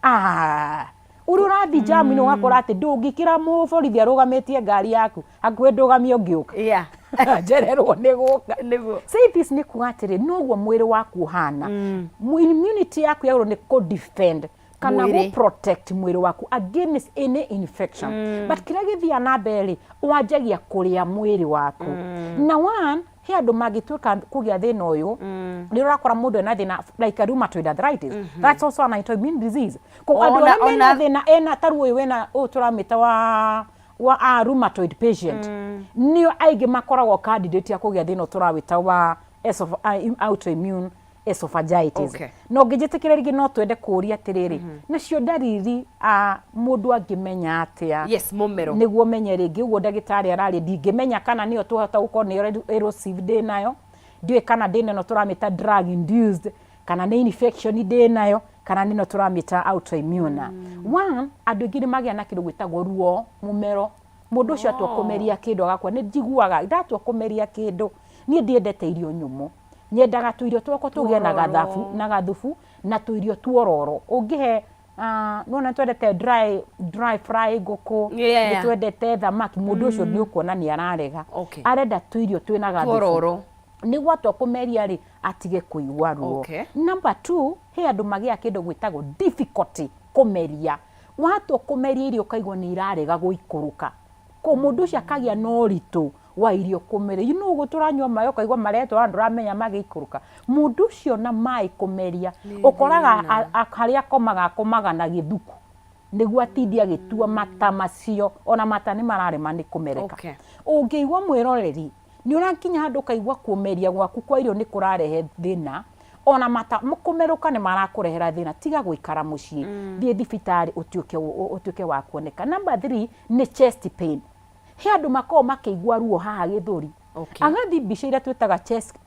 Ah, ũrĩa ũrathi jamu-inĩ ũgakora atĩ ndũngĩkĩra mũborithi arũgamĩtie ngari yaku hakuhĩ ndũgamie ũngĩũka njererwo nĩ gũka. Say this nĩ kuga atĩrĩ, noguo mwĩrĩ waku ũhana. Immunity yaku yagĩrĩirwo nĩ kũ defend kana Mwĩrĩ. gũ protect mwĩrĩ waku against any infection, but kĩrĩa gĩthiaga na mbere rĩ, wanjagia kũrĩa mwĩrĩ waku. Na one, he andũ mangĩtuĩka kũgĩa thĩna ũyũ, nĩ ũrakora mũndũ ena thĩna like a rheumatoid arthritis. That's also an autoimmune disease. Ko andũ arĩa mena thĩna ena ta ruo ũyũ wena ũyũ tũramĩta wa rheumatoid patient, nĩo aingĩ makoragwo candidate ya kũgĩa thĩna ũyũ tũrawĩta wa autoimmune esophagitis. Na ũngĩnjĩtĩkĩra rĩngĩ, no twende kũũria atĩrĩrĩ, nacio ndariri, mũndũ angĩmenya atĩa? Yes, mũmero. Nĩguo menye rĩngĩ ũguo ndagĩtarĩ ararĩ, ndingĩmenya kana nĩyo twahota gũkorwo nĩyo erosive ndĩ nayo, ndiũĩ kana ndĩ na ĩno tũramĩta drug induced, kana nĩ infection ndĩ nayo, kana nĩ ĩno tũramĩta autoimmune. One, andũ aingĩ nĩ magĩa na kĩndũ gwĩtagwo ruo mũmero. Mũndũ ũcio atua kũmeria kĩndũ agakua, nĩ njiguaga ndatua kũmeria kĩndũ. Niĩ ndiendete irio nyũmũ, nyendaga tũirio twakwa tũgĩe na Tuororo. Gathabu na gathubu na tũirio tuororo. Ũngĩhe nĩwona nĩtwendete dry fry ngũkũ, nĩtwendete thamaki, mũndũ ũcio nĩ ũkuona nĩ ararega. Arenda tũirio twĩna gathubu Tuororo. Nĩguo atua kũmeria rĩ, atige kũigua ruo. Number two, he andũ magĩaga kĩndũ gwĩtagwo difficulty kũmeria. Watua kũmeria irio ũkaigua nĩ irarega gũikũrũka. Ko mũndũ ũcio akagĩa na ũritũ wa irio kũmeria. You know ũguo tũranyua maĩ ũkaigua maretwara ndũramenya magĩikũrũka. Mũndũ ũcio na maĩ kũmeria, ũkoraga harĩa akomaga akomaga na gĩthuku nĩguo atinde agĩtua mata macio, ona mata nĩ mararema nĩ kũmereka. Ũngĩigua mwĩroreri nĩ ũrakinya handũ ũkaigua kũmeria gwaku kwa irio nĩ kũrarehe thĩna, ona mata kũmerũka nĩ marakũrehera thĩna, tiga gũikara mũciĩ, thiĩ thibitarĩ ũtuĩke wa kuoneka. Number three nĩ chest pain. He andũ makoragwo makĩigua ruo haha gĩthũri. Agathiĩ mbica iria twĩtaga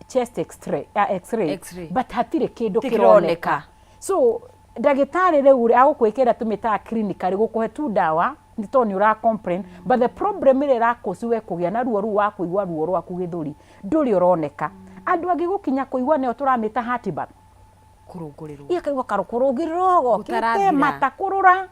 chest x-ray, x-ray, X-ray. but hatirĩ kĩndũ Ti kĩroneka. kĩroneka. So ndagĩtarĩ rĩu rĩ, agũkwĩkĩra tũmĩtaga clinically gũkũhe tu ndawa nĩ tondũ nĩ ũra complain, but the problem ĩrĩa ĩrakũci we kũgĩa na ruo rũu wa kũigua ruo rwaku gĩthũri ndũrĩ ũroneka. Andũ angĩ gũkinya kũigua nĩyo tũramĩta heartburn. Kũrũngũrĩrwo. Ikaigua karũkũrũngĩrĩro gokĩte Gũtarathira. mata kũrũra.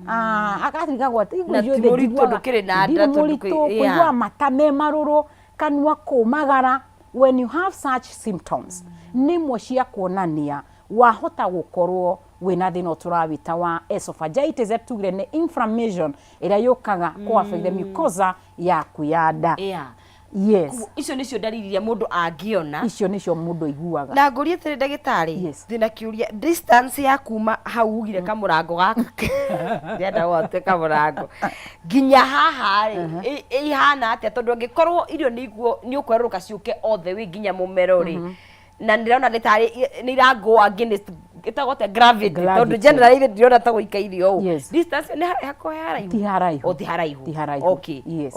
Ah, agatirigagwo atĩ Na icio ti thĩ mũritũ, njiguaga ndũkĩrĩ na nda ndirĩ tondũ mũritũ, kũigua mata me marũrũ, kanua kũmagara. When you have such symptoms, nĩ imwe cia kuonania wahota gũkorwo wĩna thĩna ũyũ tũrawĩta wa esophagitis, ĩrĩa tugire nĩ inflammation ĩrĩa yũkaga kũ affect the mucosa yaku ya nda. Yes. Icio nĩcio ndariri iria mũndũ angĩona. Icio nĩcio mũndũ aiguaga. Na ngũrie atĩrĩ ndagĩtarĩ, ndĩna kĩũria, distance ya kuma hau ugire kamũrango gaka, ndĩrenda gwate kamũrango nginya haha rĩ, ĩhana atĩa? Tondũ angĩkorwo irio nĩ ũkwerũrũka ciũke all the way nginya mũmero rĩ, na ndĩrona nĩ tarĩ nĩ ira go against, ĩtagwo atĩa, gravity, tondũ Gravity. generally ndirona ta gũikaire ũũ. Distance ĩyo nĩ hakuhĩ haraihu? Ti haraihu. O ti haraihu. Ti haraihu. Yes.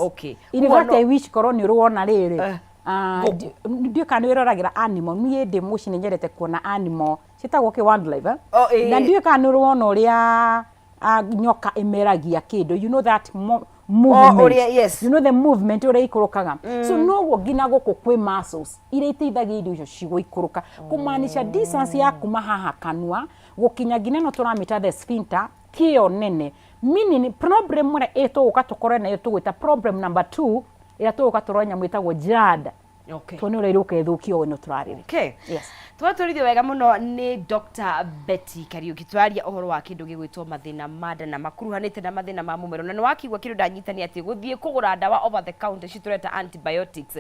In Ũguo fact, I wish korwo nĩ ũrĩ wona rĩrĩ, Ngũkũ. Ndiũĩ kana nĩ wĩroragĩra animal. Niĩ ndĩ mũciĩ nĩ nyendete kuona animal ciĩtagwo kĩ, wildlife, eh? Oh, ĩĩ. Na ndiũĩ kana nĩ ũrĩ wona ũrĩa nyoka ĩmeragia kĩndũ, you know that movement. Ũrĩa, yes. You know the movement ũrĩa ikũrũkaga. So noguo nginya gũkũ kwĩ muscles iria iteithagia irio icio cigũikũrũka, kũmaanisha distance ya kuma haha kanua gũkinya nginya ĩno tũramĩta the sphincter kĩo nene, meaning problem ĩrĩa ĩtũgũka tũkorwe nayo tũgwĩta problem number 2, ĩrĩa tũgũka tũrore nyamũ ĩtagwo GERD. Okay. Tondũ nĩ ũrairwo ũkethũkia o ĩno tũrarĩrĩ. Okay. Yes. Twatwarithio wega mũno nĩ Dr. Betty Kariuki twaria ũhoro wa kĩndũ gĩgwĩtwo mathĩna ma nda na makuruhanĩte na mathĩna ma mũmero. Na nĩ wakĩigua kĩndũ ndanyitania atĩ gũthiĩ kũgũra ndawa over the counter ici tũreta antibiotics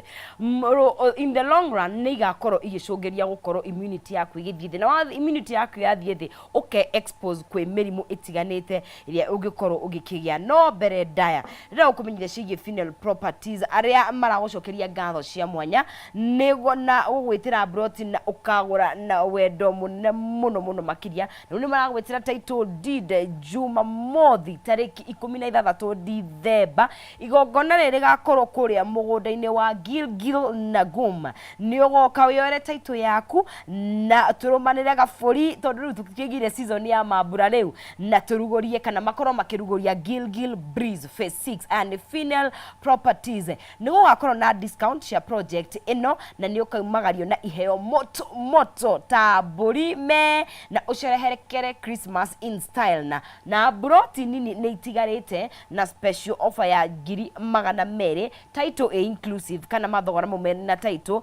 in the long run nĩ igakorwo igĩcũngĩria gũkorwo immunity yaku ĩgĩthiĩ thĩ, na immunity yaku yathiĩ thĩ ũke expose kwĩ mĩrimũ ĩtiganĩte ĩrĩa ũngĩkorwo ũgĩkĩgĩa. No mbere ndaya rĩrĩa ũkũmenyithia ciĩgiĩ Finel Properties arĩa maragũcokeria ngatho cia mwanya nĩguo na gũgwĩtĩra broti na ũkagũra na wendo mũnene mũno mũno makĩria. Rĩu nĩ maragwĩtĩra title deed Jumamothi tarĩki 16 Dithemba. Igongona rĩrĩ rĩgakorwo kũrĩa mũgũnda-inĩ wa Gilgil Nagum. Nĩ ũgoka wĩyoere title yaku na tũrũmanĩre gabũri tondũ rĩu tũkĩgire season ya mambura rĩu, na tũrugũrie kana makorwo makĩrugũria Gilgil Breeze Phase 6. Aya nĩ Finel Properties. Nĩ gũgakorwo na discount cia project ĩno na nĩ ũkaumagario na iheo moto moto ta mbũri me na ũcereherekere Christmas in style, na mburoti nini nĩ itigarĩte na special offer ya 200,000 title ĩ inclusive kana mathogora mau me na title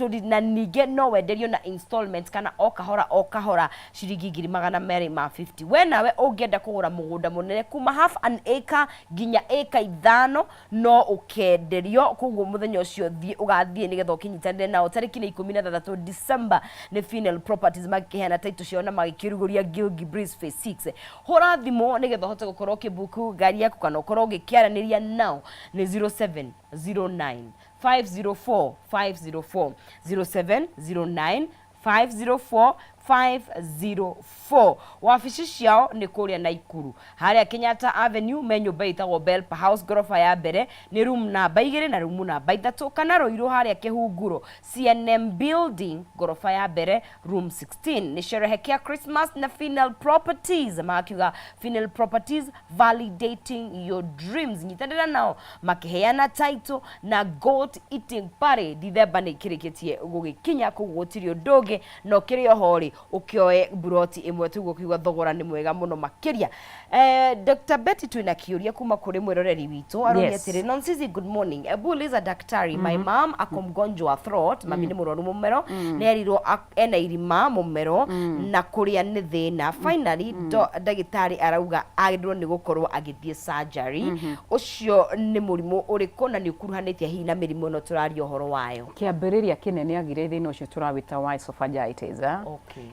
deed, na ningĩ no wenderio na installment kana o kahora o kahora ciringi 250,000. We nawe ũngĩenda kũgũra mũgũnda mũnene kuma half an acre nginya ĩka 5 no ũkenderio. Koguo mũthenya ũcio thiĩ ũgathiĩ nĩgetha ũkĩnyitanĩre nao. Tarĩki nĩ 16 December, nĩ Finel Properties magĩkĩheana title ciao na magĩkĩrugũria Gilgil Breeze Phase 6. Hũra thimũ nĩgetha ũhote gũkorwo ũkĩbuku ngari yaku kana ũkorwo ũgĩkĩaranĩria nao nĩ 0709 504 504, 0709 504 504. Wabici ciao nĩ kũrĩa Naikuru harĩa Kenyatta Avenue, me nyũmba ĩtagwo Belpa House, ngoroba ya mbere nĩ room namba 2 na room namba 3, kana Ruiru harĩa Kĩhunguro CNM building, ngoroba ya mbere, room 16. Nĩ sherehekea Christmas na Finel Properties. Makiuga Finel Properties, validating your dreams. Nyitanĩra nao makĩheana title na goat eating party. Dithemba nĩ ikĩrĩkĩtie gũgĩkinya, koguo gũtirĩ ũndũ ũngĩ no kĩrĩ oho rĩ ũkĩoe mburoti ĩmwe tuguo kiuga thogora nĩ mwega mũno makĩria. Dr. Betty, twĩna kĩũria kuma kũrĩ mwĩroreri witũ aroria atĩrĩ, "Nonsizi, good morning. Ebu uliza daktari, my mom ako mgonjwa wa throat, mami nĩ mũrwaru mũmero, nĩ erirwo ena irima mũmero na kũrĩa nĩ thĩna. Finally ndagĩtarĩ arauga agĩrĩirwo nĩ gũkorwo agĩthiĩ surgery. Ũcio nĩ mũrimũ ũrĩkũ na nĩ ũkuruhanĩtie hihi na mĩrimũ ĩno tũraria ũhoro wayo?" Kĩambĩrĩria kĩnene agire thĩna ũcio tũrawĩta wa esophagitis,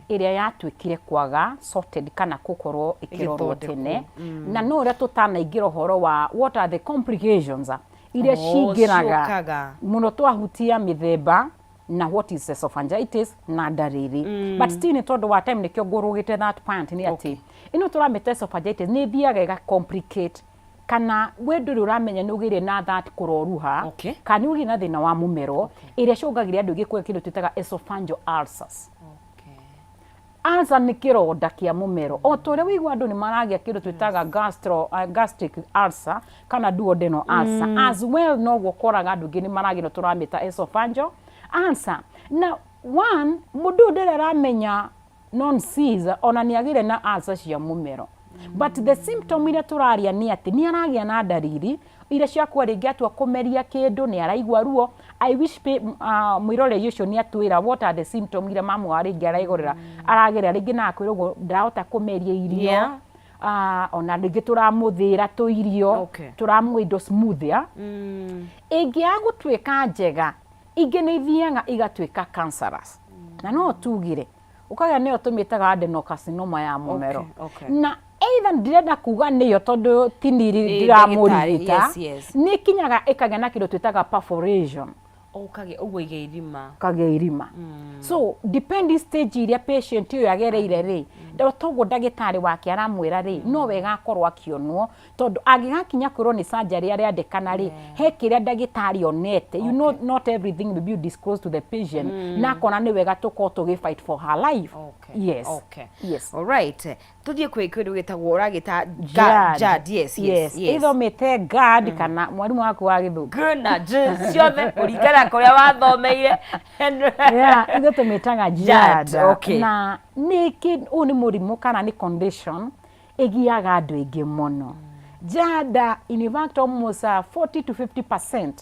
ĩrĩa yatuĩkire kwaga sorted kana gũkorwo ĩkĩrorwo Ĩgĩthondekwo. tene. Na no ũrĩa tũtanaingĩra ũhoro wa what are the complications iria Oh, cingĩraga ciũkaga. mũno, twahutia mĩthemba na what is esophagitis na ndariri, but still nĩ tondũ wa time nĩkĩo ngũrũgĩte that part, nĩ atĩ ĩno tũramĩta esophagitis nĩ ĩthiaga ĩga complicate kana we ndũrĩ ũramenya nĩ ũgĩire na that kũroruha kana nĩ ũgĩire na thĩna wa mũmero ĩrĩa ĩcũngagĩrĩria andũ aingĩ kũgĩa kĩndũ twĩtaga esophageal ulcers. Ulcer nĩ kĩronda kĩa mũmero, o ta ũrĩa wĩigua andũ nĩ maragĩa kĩndũ twĩtaga gastric ulcer kana duodenal ulcer as well, noguo ũkoraga andũ aingĩ nĩ maragĩa ĩno tũramĩta esophageal ulcer. Na one mũndũ ũyũ ndĩrĩ aramenya non Caesar ona nĩ agĩire na ulcer cia mũmero, but the symptom iria tũraria nĩ atĩ nĩ aragĩa na ndariri iria cia kuga rĩngĩ atua kũmeria kĩndũ nĩ araigua ruo. I wish mwĩroreri ũcio nĩ atwĩra what are the symptom iria mamu wa rĩngĩ araigorera aragerera, rĩngĩ na akwĩra ũguo ndarahota kũmeria irio, ona rĩngĩ tũramũthĩra tũirio, tũramũhe indo smooth, yeah? Ĩngĩaga gũtuĩka njega, ingĩ nĩ ithiaga igatuĩka cancerous, na no tugire ũkagĩa nĩyo tũmĩtaga adenocarcinoma ya mũmero. Na either ndirenda kuga nĩyo tondũ ti niĩ ndagĩtarĩ, ndiramũrigita, nĩ ĩkinyaga ĩkagĩa na kĩndũ twĩtaga perforation. Ũkagĩa ũguo igĩa irima. Kagĩa irima. So depending stage iria patient ũyũ agereire rĩ, toguo ndagĩtarĩ wake aramwĩra rĩ, no wega akorwo akĩonwo tondũ angĩgakinya kwĩrwo nĩ surgery arendekana rĩ, he kĩrĩa ndagĩtarĩ onete. You know, not everything will be disclosed to the patient, na akona nĩ wega tũkorwo tũgĩ fight for her life. Yes. Yes. Alright. Tũthiĩ kwĩ kĩndũ gĩtagwo ũragĩta GERD. GERD. Yes. Either ũmĩte GERD kana mwarimũ waku wa gĩthũngũ. G na J ciothe kũringana kũrĩa wathomeire. Yeah, ithuĩ tũmĩtaga GERD, GERD. Na nĩ ũyũ nĩ mũrimũ kana nĩ condition ĩgiaga andũ aingĩ mũno. GERD, in fact, almost 40 to 50%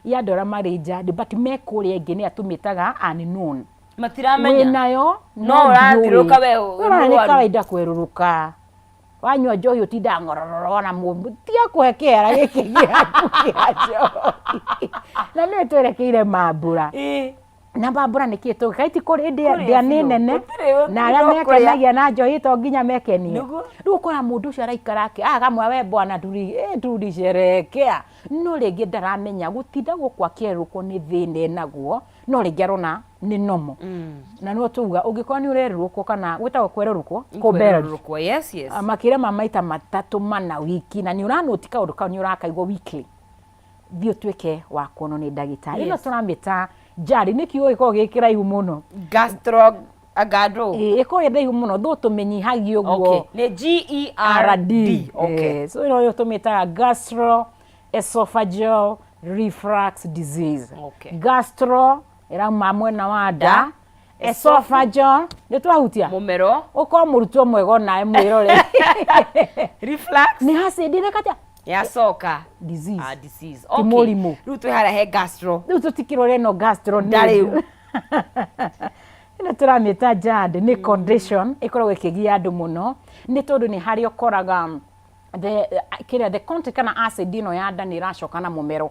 Ya andũ arĩa marĩ GERD but me kũrĩa ĩngĩ nĩ atũmĩtaga unknown. Matiramenya. Wĩnayo. No ũrathiũrũrũka we wĩ Ũrona nĩ mũrwaru. kawaida kwerũrũka. Wanyua njohi ũtindaga ng'orororo na mũndũ tiga kũhe kĩara gĩkĩ gĩaku kĩa njohi. Na nĩwe twerekeire mambura. Na mambura nĩ kĩ tũgĩka iti kũrĩ ndĩa Kũrĩa ndĩa nĩ biũ. nene. Gũtirĩ- Na arĩa no kũrĩa. mekenagia na njohi to nginya mekenie. Nĩguo. Rĩu ũkora mũndũ ũcio araikara akĩ akamwĩra we bwana tuli tulisherehekea no rĩngĩ ndaramenya gũtinda gũkũ akĩerũrũkwo nĩ thĩna enaguo, no rĩngĩ arona nĩ normal. Na no tuga ũngĩkorwo nĩ ũrerũrũkwo kana gwĩtagwo kwerũrũkwo, kũbelge. Kwerũrũkwo, yes yes. Makĩria ma maita matatũ mana wiki, na nĩ ũranoti kaũndũ kau nĩ ũrakaigua weekly, thiĩ ũtuĩke wa kuonwo nĩ ndagĩtarĩ. Ĩno tũramĩta GERD nĩ kiugo gĩkoragwo gĩ kĩraihu mũno. Gastro agado. Ĩĩ, ĩkoragwo ĩ ndaihu mũno though tũmĩnyihagia ũguo. Okay, nĩ GERD. Okay. So ĩno tũmĩtaga gastro esophageal reflux disease. Gastro ĩrauma mwena wa nda, esophageal nĩ twahutia mũmero. Ũkorwo mũrutwo mwega onawe mwĩrore. Reflux nĩ acid ĩrekatia yacoka disease. Ah, disease. Ti mũrimũ. Rĩu twĩ harĩa he gastro. Rĩu tũtikĩrore ĩno gastro nĩ Nda rĩu. Ĩno tũramĩta GERD nĩ condition ĩkoragwo ĩkĩgia andũ mũno, nĩ tondũ nĩ harĩa ũkoraga the kĩrĩa the content kana acid ĩno ya nda nĩ ĩracoka na mũmero.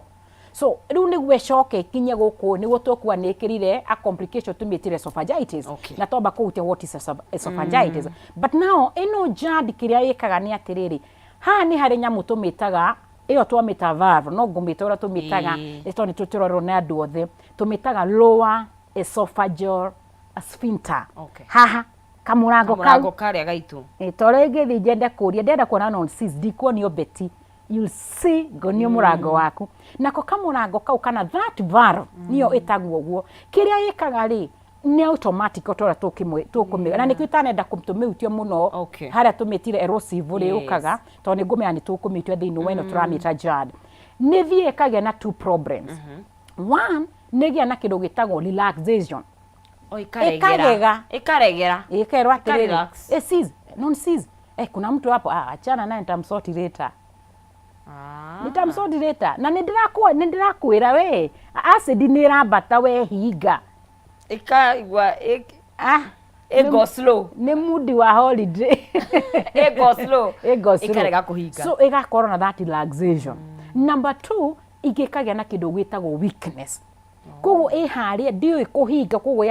So rĩu nĩguo ĩcoke ĩkinye gũkũ nĩguo tũkuga nĩ ĩkĩrire a complication tũmĩtire esophagitis. Na twamba kũhutia what is esophagitis. But now ĩno GERD kĩrĩa ĩkaga nĩ atĩrĩrĩ, haha nĩ harĩ nyamũ tũmĩtaga ĩyo twamĩta valve, no ngũmĩta ũrĩa tũmĩtaga nĩ tondũ nĩ tũrorwo nĩ andũ othe, tũmĩtaga lower esophageal sphincter. Haha kamũrango kau. Kamũrango karĩa gaitũ. Ĩ, to rĩngĩ thiĩ njende kũria ndĩrenda kuona non sis ndikuonio Betty, you'll see ngonio mũrango waku. Nako kamũrango kau kana that valve nĩyo ĩtagwo ũguo, kĩrĩa ĩkaga rĩ nĩ automatic o ta ũrĩa tũkũmĩ na nĩkĩo itanenda tũmĩhutie mũno. Harĩa tũmĩtire erosive rĩ yũkaga tondũ nĩ ngũmenya nĩ tũkũmĩtua thĩinĩ wa ĩno tũramĩta GERD, nĩ thiĩ ĩkagĩa na two problems. One, nĩ ĩgĩa na kĩndũ gĩtagwo relaxation. O, ĩkaregera. Ĩkaregera. Ĩkaregera. Ĩkerwo atĩrĩrĩ, Ĩkarelax. Sis, non sis, kuna mtu hapo, ah, achana naye, nitamsort later. Nitamsort later. Na nĩ ndĩrakwĩra we acid nĩ ĩrambata we hinga. Ĩkaigua Ah, ĩgo slow. Nĩ mood wa holiday. Ĩgo slow. Ĩgo slow. Ĩkarega kũhinga. So ĩgakorwo na that relaxation. Number two, ingĩ ĩkagĩa na kĩndũ gĩtagwo weakness. Koguo ĩ harĩa ndiũĩ kũhinga, koguo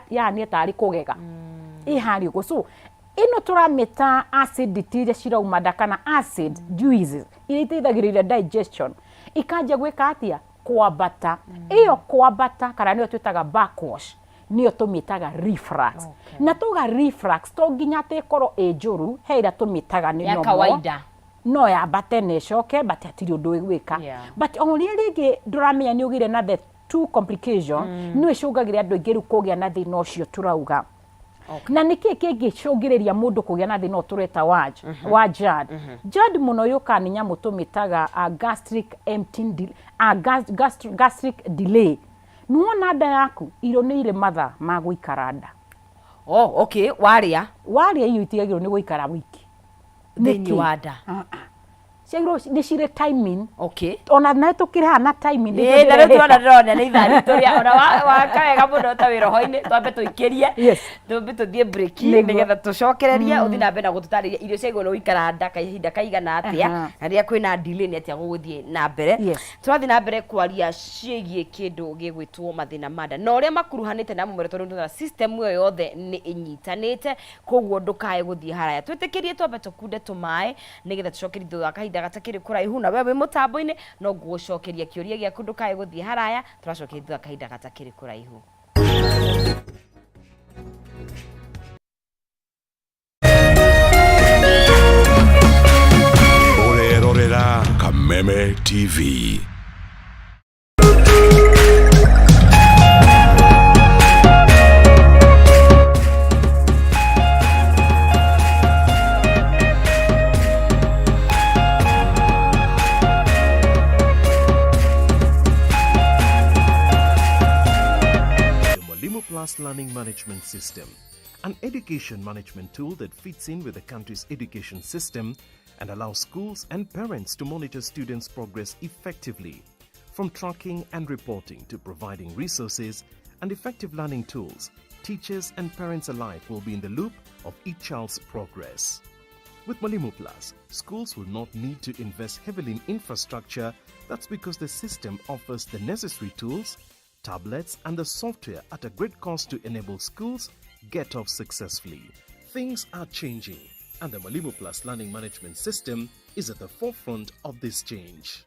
yahania tarĩ kũgega. Ĩ harĩa ũguo. So ĩno tũramĩta acidity iria cirauma nda kana acid juices iria iteithagĩrĩria digestion ikanjia gwĩka atĩa? Kwambata. Ĩyo kwambata kana nĩyo twĩtaga backwash, nĩyo tũmĩtaga reflux. Na tuga reflux to nginya atĩ ĩkorwo ĩ njũru, he ĩrĩa tũmĩtaga nĩ Ya normal. kawaida. No yambate na ĩcoke, but hatirĩ ũndũ ĩgwĩka. But o ũrĩa rĩngĩ ndũramenya nĩ ũgĩire na the two complication, nĩ ĩcũngagĩrĩria andũ aingĩ rĩu kũgĩa na thĩna ũcio tũrauga. Na nĩkĩ kĩngĩcũngĩrĩria mũndũ kũgĩa na thĩna ũyũ tũreta wa GERD? GERD mũno yũkaga nĩ nyamũ tũmĩtaga gastric emptying gastric delay. Nĩwona nda yaku irio nĩ irĩ mathaa ma gũikara nda. Oh, okay, warĩa. Warĩa irio itigagĩrĩrwo nĩ gũikara wiki. Thĩinĩ Nĩkĩ? wa nda. Ah, ah. Ciagĩrĩirwo nĩ cirĩ timing. Ona nawe tũkĩrĩ haha na timing. Ĩĩ, na rĩu tũrona ndĩrona nĩ ithaa ritũ rĩa ona waka wega mũno ta wĩ roho-inĩ, twambe tũikĩrie. Twambe tũthiĩ break nĩgetha tũcokererie, ũthiĩ na mbere na gũtũtarĩria irio ciagĩrĩirwo nĩ gũikara nda kahinda kaigana atĩa, na rĩrĩa kwĩna delay nĩ atĩa gũgũthiĩ na mbere. Tũrathiĩ na mbere kwaria ciĩgiĩ kĩndũ gĩgwĩtwo mathĩna ma nda na ũrĩa makuruhanĩte na mũmero, tondũ nĩ system ĩyo yothe nĩ ĩnyitanĩte, koguo ndũkae gũthiĩ haraya. Twĩtĩkĩrie twambe tũkunde tũmaĩ nĩgetha tũcokerie thutha wa kahinda gatakĩrĩ kũraihu, na we wĩ mũtambo-inĩ no ngũgũcokeria kĩũria gĩaku, ndũkae gũthiĩ haraya, tũracokeria thutha wa kahinda gatakĩrĩ kũraihu. Ũrerorera Kameme TV. The Mwalimu Plus Learning Management System, an education management tool that fits in with the country's education system and allows schools and parents to monitor students' progress effectively. From tracking and reporting to providing resources and effective learning tools, teachers and parents alike will be in the loop of each child's progress. With Mwalimu Plus, schools will not need to invest heavily in infrastructure. That's because the system offers the necessary tools, tablets, and the software at a great cost to enable schools get off successfully. Things are changing, and the Mwalimu Plus learning management system is at the forefront of this change.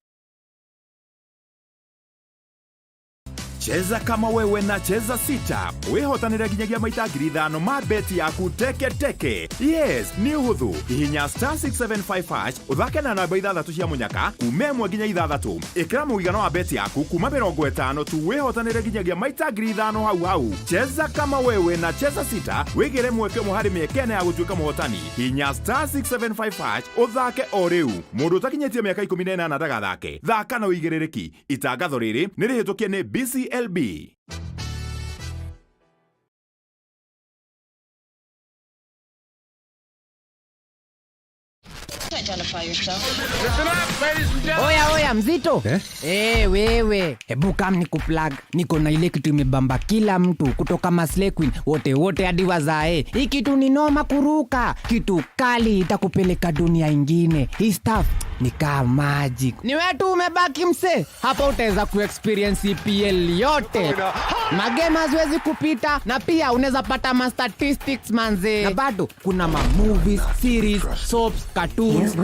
Cheza kama wewe na Cheza Sita wihotanire nginyagia maita 5,000 ma beti yaku teke teke. Yes, nĩ ũhũthũ. Hihinya star 675 hash ũthake na namba ithathatũ cia mũnyaka kuma 1 nginya 6. Ĩkĩra mũigana wa beti yaku kuma 50 tu wĩhotanĩre nginyagia maita 5,000 hau hau. Cheza kama wewe na Cheza Sita wĩgĩre mweke ũmwe harĩ mĩeke ĩna ya gũtuĩka mũhotani. Hihinya star 675 hash ũthake o rĩu. Mũndũ ũtakinyĩtie mĩaka 18 ndagathake. Thaka na ũigĩrĩrĩki. Itangatho rĩrĩ nĩ rĩhĩtũkie nĩ BCLB. Oya oya mzito eh? Eh, wewe hebu kam ni kuplug, niko na ile kitu imebamba kila mtu kutoka Maslay Queen wote wote hadi wazae. Hii kitu ni noma kuruka, kitu kali itakupeleka dunia ingine. Hii stuff ni kaa magic. Ni wewe tu umebaki mse, hapa utaweza kuexperience EPL yote, magame haziwezi kupita, na pia unaweza pata ma statistics manze, na bado kuna ma movies, series, soaps, cartoons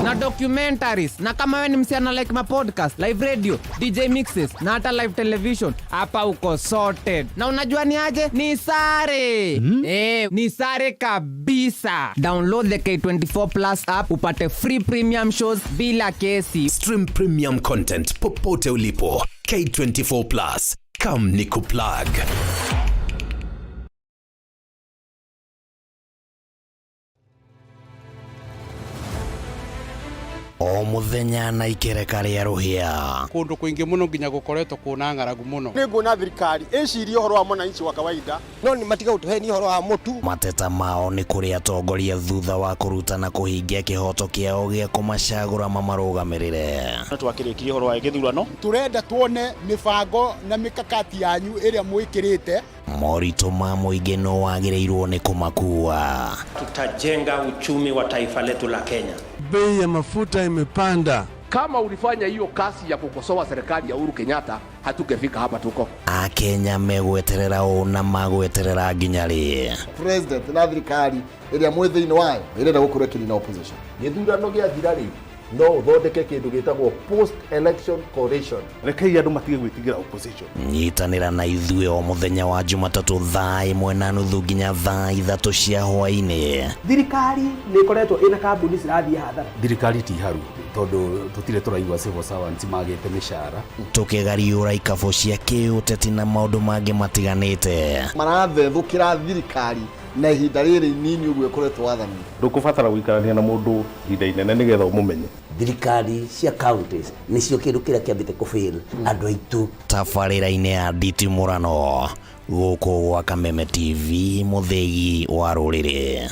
na documentaries. Na kama wewe ni msichana like ma podcast, live radio, DJ mixes na hata live television, hapa uko sorted. Na unajua ni aje? Ni sare. Eh, ni sare kabisa. Download the K24 Plus app upate free premium shows bila kesi. Stream premium content popote ulipo. K24 Plus. Come nikuplug. O muthenya na ikereka rĩa rũhĩa. Kundu kwingi muno nginya gukoretwo kuna ng'aragu muno. Nĩ nguona thirikari ĩcirie ũhoro wa mwananchi wa kawaida no nĩ matiga gũtũhenia ũhoro wa mũtu. Mateta mao nĩ kũrĩ atongoria thutha wa kũruta na kũhingia kĩhoto kĩao gĩa kũmacagũra mamarũgamĩrĩre. Twakĩrĩkirie ũhoro wa gĩthurano. Tũrenda tuone mĩbango na mĩkakati yanyu ĩrĩa mwĩkĩrĩte. Moritũ ma mũingĩ no wagĩrĩirwo nĩ kũmakua. Tutajenga uchumi wa taifa letu la Kenya. Bei ya mafuta imepanda. Kama ulifanya hiyo kazi ya kukosoa serikali ya Uhuru Kenyatta, hatungefika hapa tuko. Akenya megweterera ũ na magweterera nginya rĩ? President na thirikari ĩrĩa mwĩ thĩinĩ wayo ĩrenda gũkorwo ĩkĩnina opposition. Gĩthurano gĩathira rĩ, no ũthondeke kĩndũ gĩtagwo post election coalition. Rekei andũ matige gwĩtigĩra opposition. Nyitanĩra na ithuĩ o mũthenya wa Jumatatũ thaa 1:30 nginya thaa 3 cia hwaĩ-inĩ. Thirikari nĩ ĩkoretwo ĩna kambuni cirathiĩ hathara. Thirikari ti haru tondũ tũtirĩ tũraigua civil servants magĩte mĩcara. Tũkĩgariũra ikabũ cia kĩũteti na maũndũ mangĩ matiganĩte. Marathethũkĩra thirikari na ihinda rĩrĩ inini ũguo ĩkoretwo wathani. Ndũkũbatara gũikarania na mũndũ ihinda inene nĩgetha ũmũmenye. Thirikari cia counties nĩcio kĩndũ kĩrĩa kĩambĩte kũfail andũ aitũ. Tabarĩra-inĩ ya nditimũrano gũkũ gwa Kameme TV, mũthĩgi wa rũrĩrĩ.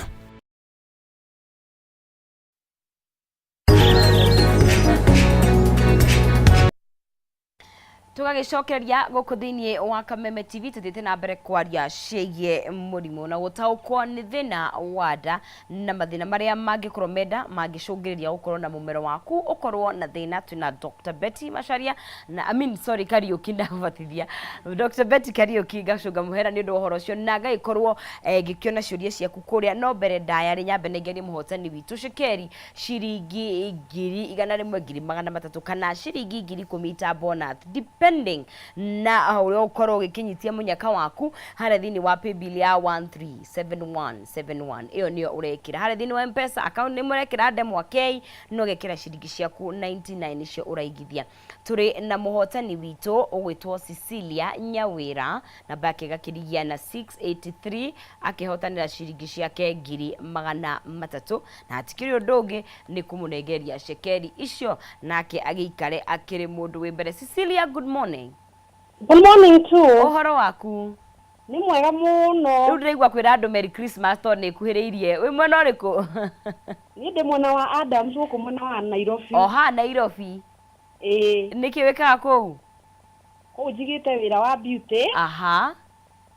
Tũgagĩcokereria gũkũ thĩinĩ wa Kameme TV tũthiĩte na mbere kwaria ciĩgiĩ mũrimũ na gũtaũkwo nĩ thĩna wa nda na mathĩna marĩa mangĩkorwo menda mangĩcũngĩrĩria gũkorwo na mũmero waku ũkorwo na thĩna. Twĩna Dr. Betty Macharia na I mean sorry Kariuki, ndagũbatithia Dr. Betty Kariuki, ngacũnga mũhera nĩ ũndũ wa ũhoro ũcio na ngagĩkorwo ngĩkĩona ciũria ciaku kũrĩa. No mbere ndaya rĩ, nyambe nengerie mũhotani witũ cekeri ciringi 100,000, 300,000 kana ciringi 10,000 ta bonus depending na ũrĩa ũkorwo ũgĩkĩnyitia mũnyaka waku harĩa thĩinĩ wa paybill ya 137171. Ĩyo nĩyo ũrekĩra harĩa thĩinĩ wa M-Pesa account, nĩ mũrekĩra ndemwa K no ũgekĩra ciringi ciaku 99 nĩcio ũraigithia. Tũrĩ na mũhotani witũ ũgwĩtwo Cecilia Nyawĩra, namba yake ĩgakĩrigia na 683, akĩhotanĩra ciringi ciake 300,000, na hatikĩrĩ ũndũ ũngĩ nĩ kũmũnengeria cekeri icio nake agĩikare akĩrĩ mũndũ wĩ mbere. Cecilia, good morning. Good morning too. Ũhoro waku? Nĩ mwega mũno. Rĩu ndĩraigua kwĩra andũ Merry Christmas tondũ nĩ ĩkuhĩrĩirie. Wĩ mwena ũrĩkũ? Niĩ ndĩ mwena wa Adams gũkũ mwena wa Nairobi. O haha Nairobi. Ĩĩ. Nĩkĩ wĩkaga kũu? Kũu njigĩte wĩra wa beauty. Aha.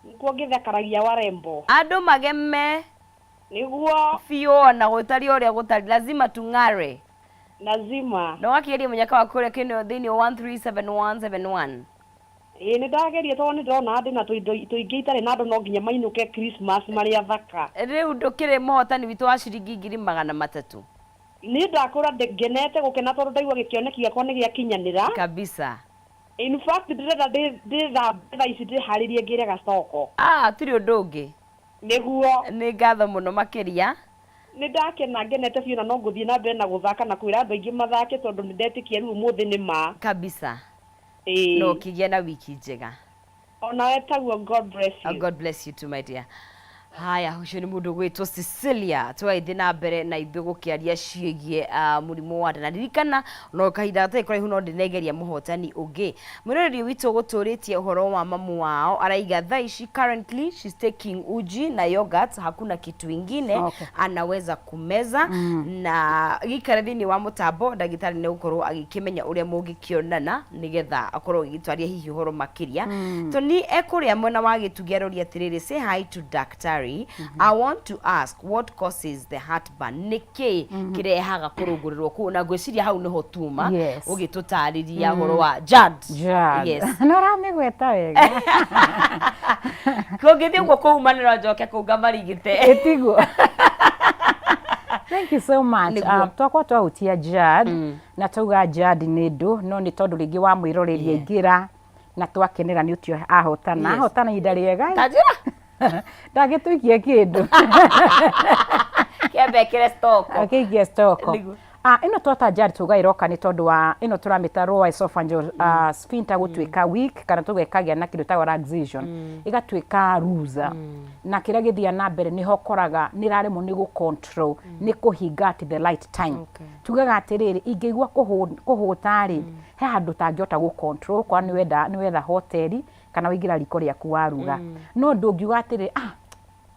Nĩkuo ngĩthakaragia warembo. Andũ mageme. Nĩguo. Biũ ona gũtariĩ ũrĩa gũtariĩ lazima tung'are. Lazima. Na wakĩgeria mũnyaka wa kũrĩa kĩnĩ thĩinĩ wa 137171. Ĩĩ nĩ ndageria tondũ nĩ ndĩrona ndĩ na tũindo tũingĩ itarĩ na andũ no nginya mainũke Christmas marĩ athaka. Rĩu ndũkĩrĩ mũhotani witũ wa ciringi 300,000. Niĩ ndakũra ngenete gũkena tondũ ndaigua gĩkĩoneki gĩakwa nĩ gĩakinyanĩra. Kabisa. In fact ndĩrenda ndĩthambe thaa ici ndĩharĩrie ngĩre gacoko. Ah, hatirĩ ũndũ ũngĩ. Nĩguo. Nĩ ngatho mũno makĩria. Nĩ ndakena ngenete biũ na no ngũthiĩ na mbere na gũthaka na kwĩra andũ aingĩ mathake tondũ nĩ ndetĩkia rĩu ũmũthĩ nĩ ma. Kabisa. Ĩĩ. Na ũkĩgĩa na wiki njega. Onawe taguo God bless you. God bless you too my dear. Haya, ũcio nĩ mũndũ ũgwĩtwo Cecilia twagĩthiĩ na mbere na ithuĩ gũkĩaria ciĩgiĩ mũrimũ wa nda na ririkana no kahinda gatarĩ kũraihu no ndĩnegeria mũhotani ũngĩ. Mwĩroreri witũ gũtũrĩtie ũhoro wa mamu wao araiga thaa ici currently she's taking uji na yogurt hakuna kitu ingine Okay. anaweza kumeza na gĩikare thĩinĩ wa mũtambo ndagĩtarĩ nĩ gũkorwo agĩkĩmenya ũrĩa mũngĩkĩonana nĩgetha akorwo agĩgĩtwaria hihi ũhoro makĩria Tony ekũrĩa mwena wa gĩtugĩ aroria atĩrĩrĩ say hi to daktari I want to ask what causes the heartburn nĩkĩ kĩrehaga kũrũngũrĩrwo kũu na ngwĩciria hau nĩho tuma Yes. ũgĩtũtarĩria ũhoro wa GERD GERD. Yes. Nĩ ũramĩgweta wega. Kũngĩthiĩ ũguo kũumanĩra njoke kũu ngamarigite. Ĩtiguo. Thank you so much. Nĩguo. Twakwa twahutia GERD na twauga GERD nĩ ndũ no nĩ tondũ rĩngĩ wa mwĩroreri aingĩra na twakenera nĩ ũtio ahotana. Yes. Ahotana ihinda rĩega. Ta njĩra. Ndagĩtũikie kĩndũ. Kĩambe ekĩre stock. Akĩikie stock. Nĩguo. Ah, ĩno twata GERD tuga ĩroka nĩ tondũ wa ĩno tũramĩta lower esophageal sphincter gũtuĩka weak kana tuga ĩkagĩa na kĩndũ ĩtagwo relaxation ĩgatuĩka loose na kĩrĩa gĩthiaga na mbere nĩho ũkoraga nĩ ĩraremwo nĩ gũ control nĩ kũhinga at the right time tugaga atĩrĩrĩ ingĩigua kũhũta rĩ he handũ ũtangĩhota gũ control okorwo nĩ wenda nĩ wetha hoteli kana waingĩra riko rĩaku waruga no ndũngiuga atĩrĩ ah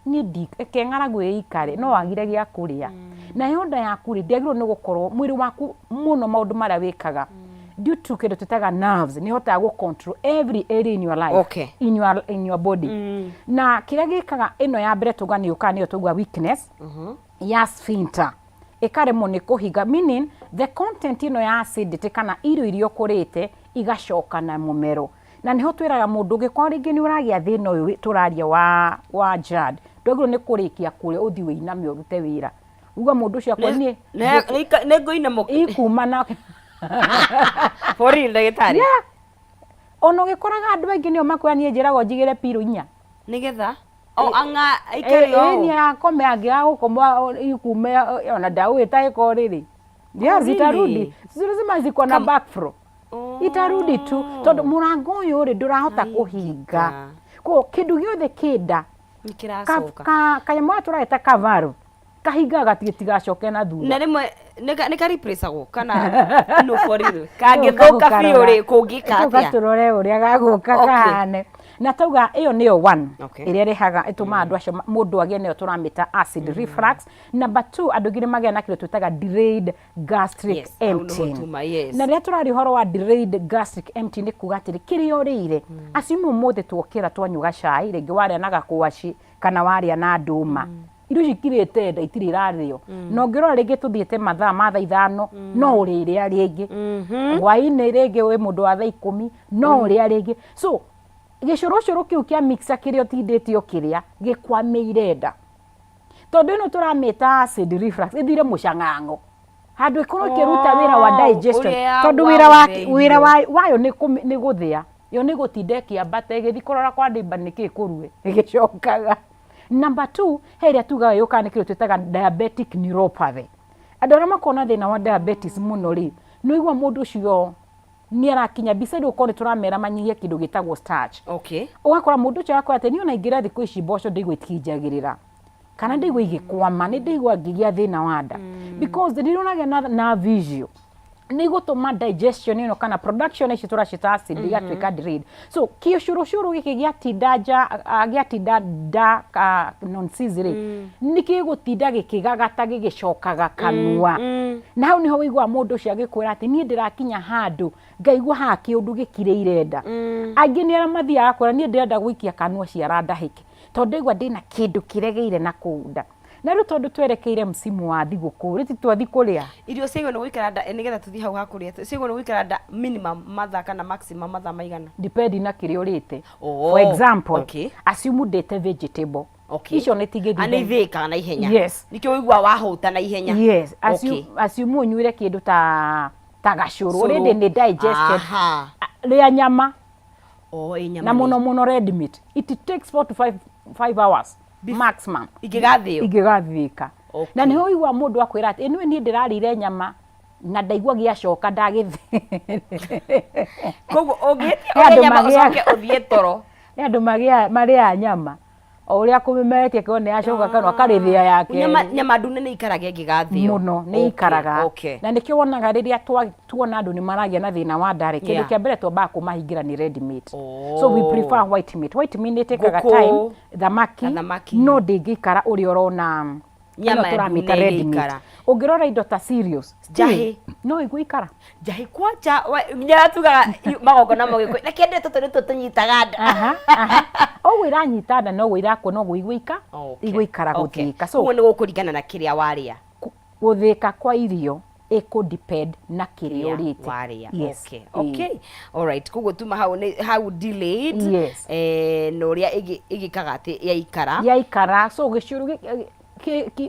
niĩ ndi reke ng'aragu ĩikare no wagire gĩa kũrĩa nayo nda yaku rĩ ndĩagĩrĩirwo nĩ gũkorwo mwĩrĩ waku mũno maũndũ marĩa wĩkaga due to kĩndũ twĩtaga nerves nĩ ĩhotaga gũ control every area in your life Okay. in your body na kĩrĩa gĩkaga ĩno ya mbere tuga nĩ yũkaga nĩyo tauga weakness ya sphincter ĩkaremwo nĩ kũhinga meaning the content ĩno ya acidity kana irio iria ũkũrĩte igacoka na mũmero na nĩho twĩraga mũndũ ũngĩkorwo rĩngĩ nĩ ũragĩa thĩna ũyũ tũraria wa GERD ndwagĩrĩirwo nĩ kũrĩkia kũrĩa ũthiĩ wĩiname ũrute wĩra uga mũndũ ũcio akwa niĩ Nĩ ngũinama ikuma na For real ndagĩtarĩ. Yeah. Ona ũgĩkoraga andũ aingĩ nĩo makwĩra niĩ njĩragwo njigĩre pillow inya Nĩgetha o anga aikare o. Ĩĩ akome angĩaga gũkoma ikume ona ndagũgĩtahĩka ũrĩrĩ. Yes, really? itarudi. Si lazima ziko na backflow. Itarudi tu tondũ mũrango ũyũ rĩ ndũrahota kũhinga. Koguo kĩndũ gĩothe kĩnda Nĩ kĩracoka. kanyamũ gaka tũrageta kavarũ kahingaga gatigacoke na thutha. Na rĩmwe nĩ ka replaceagwo kana no for real. Kangĩthũka biũ rĩ kũngĩka Tũka atĩa? tũrore ũrĩa gagũka Okay. kahane na tauga ĩyo nĩyo one Okay. ĩrĩa ĩrehaga ĩtũmaga andũ acio mũndũ agĩe nĩyo tũramĩta acid reflux number two andũ aingĩ nĩ magĩa na kĩndũ twĩtaga delayed gastric Yes, hau nĩho emptying tuma, yes. na rĩrĩa tũraria ũhoro wa delayed gastric emptying nĩ kuga atĩrĩ kĩrĩa ũrĩire acimu ũmũthĩ tuokĩra twanyua gacai rĩngĩ warĩa na gakwaci kana warĩa na ndũma irio ici ikirĩte nda itirĩ irarĩo na ũngĩrora rĩngĩ tũthiĩte mathaa ma thaa 5 no ũrĩrĩa rĩngĩ hwainĩ rĩngĩ wĩ mũndũ wa thaa 10 no ũrĩa rĩngĩ so gĩcũrũcũrũ kĩu kĩa mixer kĩrĩa ũtindĩte ũkĩrĩa gĩkwamĩire nda tondũ ĩno tũramĩta acid reflux ĩthire mũcang'ang'o handũ ĩkorwo ĩkĩruta wĩra wa digestion ũrĩa tondũ wĩra wa wathĩirwo. wĩra wayo nĩ gũthĩa yo nĩ gũtinda ĩkĩambata ĩgĩthiĩ kũrora kwa neighbor nĩkĩ kũrue ĩgĩcokaga. Number two he ĩrĩa tugaga yũkaga nĩ kĩndũ twĩtaga diabetic neuropathy. Andũ arĩa makoragwo na thĩna wa diabetes mũno rĩ, nĩ ũigua mũndũ ũcio nĩ arakinya beside gũkorwo nĩ tũramera manyihie kĩndũ gĩtagwo starch. Okay. Ũgakora mũndũ ũcio agakwĩra atĩ niĩ ona ingĩrĩa thikũ ici mboco ndaigua itinjagĩrĩra kana ndaigua igĩkwama nĩ ndaigua ngĩgĩa thĩna wa nda because rĩrĩa ũragĩa na visual Nĩ igũtũma digestion ĩno kana production ici tũracita acid igatuĩka delayed. So kĩũcũrũcũrũ gĩkĩ gĩatinda nja, gĩatinda nda nonsizi rĩ, nĩ gĩgũtinda gĩkĩgagata gĩgĩcokaga kanua. Na hau nĩho ũiguaga mũndũ ũcio agĩkwĩra atĩ niĩ ndĩrakinya handũ ngaigua haha kĩũndũ gĩkirĩire nda. Angĩ nĩ arĩa mathiaga kwĩra niĩ ndĩrenda gũikia kanua ciara ndahĩke tondũ ndaigua ndĩna kĩndũ kĩregeire na kũu nda. Na rĩu tondũ twerekeire msimu wa thigũkũ rĩ, ti twathi kũrĩa? Irio ciagĩrĩirwo nĩ gũikara nda, nĩgetha tũthiĩ hau ha kũrĩa, ciagĩrĩirwo nĩ gũikara nda minimum mathaa kana maximum mathaa maigana? Depend na kĩrĩa ũrĩte. Oh, For example, okay. assume ndĩte vegetable. Okay. Icio nĩ tingĩthiĩ. Ah, nĩ ithĩĩkaga na ihenya. Yes. Nĩkĩo ũiguaga wahũta na ihenya. Yes. Assume, Okay. assume ũnyuire kĩndũ ta gacũrũ. Cũrũ. Already nĩ digested. Aha. Rĩa nyama. Oh, ĩ nyama Na nĩ- mũno mũno red meat. It takes 4 to 5 hours maximum. Ingĩgathĩo? Ingĩgathĩka. Okay. Na nĩho ũigua mũndũ akwĩra atĩ ĩnĩ niĩ ndĩrarĩire nyama na ndaigua gĩacoka ndagĩthĩ. Koguo ũngĩtia He andũ ũrĩe nyama magĩaga- ũcoke ũthiĩ toro. Nĩ andũ marĩaga nyama o ũrĩa kũmĩmeretie kĩo nĩ yacoka kanua akarĩthĩa ya kerĩ. Nyama ndune nĩ ikaraga ĩngĩgathĩo. Mũno nĩ ikaraga. Okay. Na nĩkĩo wonaga rĩrĩa tuona andũ nĩ maragĩa na thĩna wa nda rĩ, kĩndũ kĩa mbere twambaga kũmahingĩra nĩ red meat. So we prefer white meat. White meat nĩ ĩtĩkaga Ngũkũ. time, thamaki, Thamaki. no ndĩngĩikara ũrĩa ũrona Nyama ĩno tũramĩta ndune red meat. ĩngĩikara. Ũngĩrora indo ta cereals, still, Njahĩ. no ĩgũikara. Njahĩ kwanja, nyaga tugaga magongona ma Gĩkũyũ, reke ndĩe tũtũ nĩtuo tũnyitaga nda. Aha, aha. Ũguo iranyita nda noguo irakua noguo igũika, igũikara gũthĩĩka. So Ũguo nĩ gũkũringana na kĩrĩa warĩa. Gũthĩĩka kwa irio ĩkũ depend na kĩrĩa Kĩrĩa ũrĩte. warĩa. Yes. Okay. Okay. Alright. Koguo tuma hau nĩ hau delayed. Yes. Na ũrĩa ĩgĩkaga atĩ yaikara. Yaikara. So gĩcũrũ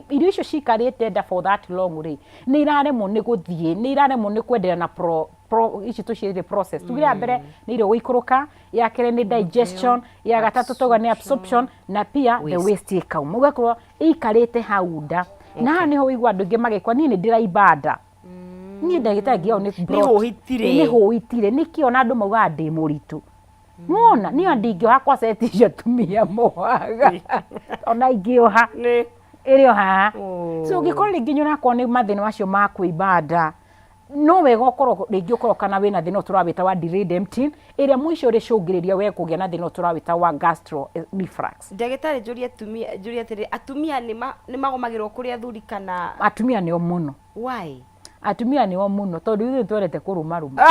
irio icio cikarĩte nda for that long rĩ, nĩ iraremwo nĩ gũthiĩ, nĩ iraremwo nĩ kwendelea na ici tũciĩrire process. Tugire ya mbere nĩ irio gũikũrũka, ya kerĩ nĩ digestion, ya gatatũ tauga nĩ absorption, na pia the Waste. waste ĩkauma. Ũgakorwo ĩikarĩte hau nda. Na haha nĩho ũigua andũ aingĩ magĩkwa niĩ nĩ ndĩraimba nda. Niĩ ndagĩtarĩ ngĩao nĩ Nĩ hũhitire. Nĩ hũhitire. Nĩkĩ ona andũ maugaga ndĩ mũritũ. Nĩwona? Niĩ ona ndingĩoha kwa seti icio atumia mohaga. Ona ingĩoha. Ĩrĩ o haha. So ũngĩkorwo rĩngĩ nĩ ũrakorwo nĩ mathĩna macio ma kũimba nda, no wega ũkorwo rĩngĩ ũkorwo kana wĩna thĩna ũyũ tũrawĩta wa delayed emptying, ĩrĩa mũico ĩrĩcũngĩrĩria we kũgĩa na thĩna ũyũ tũrawĩta wa gastro reflux. Ndagĩtarĩ njũrie atumia, njũrie atĩrĩrĩ, atumia nĩ magomagĩrwo kũrĩ athuri kana? Atumia nĩo mũno. Why? Atumia nĩo mũno tondũ ithuĩ twendete kũrũmarũma.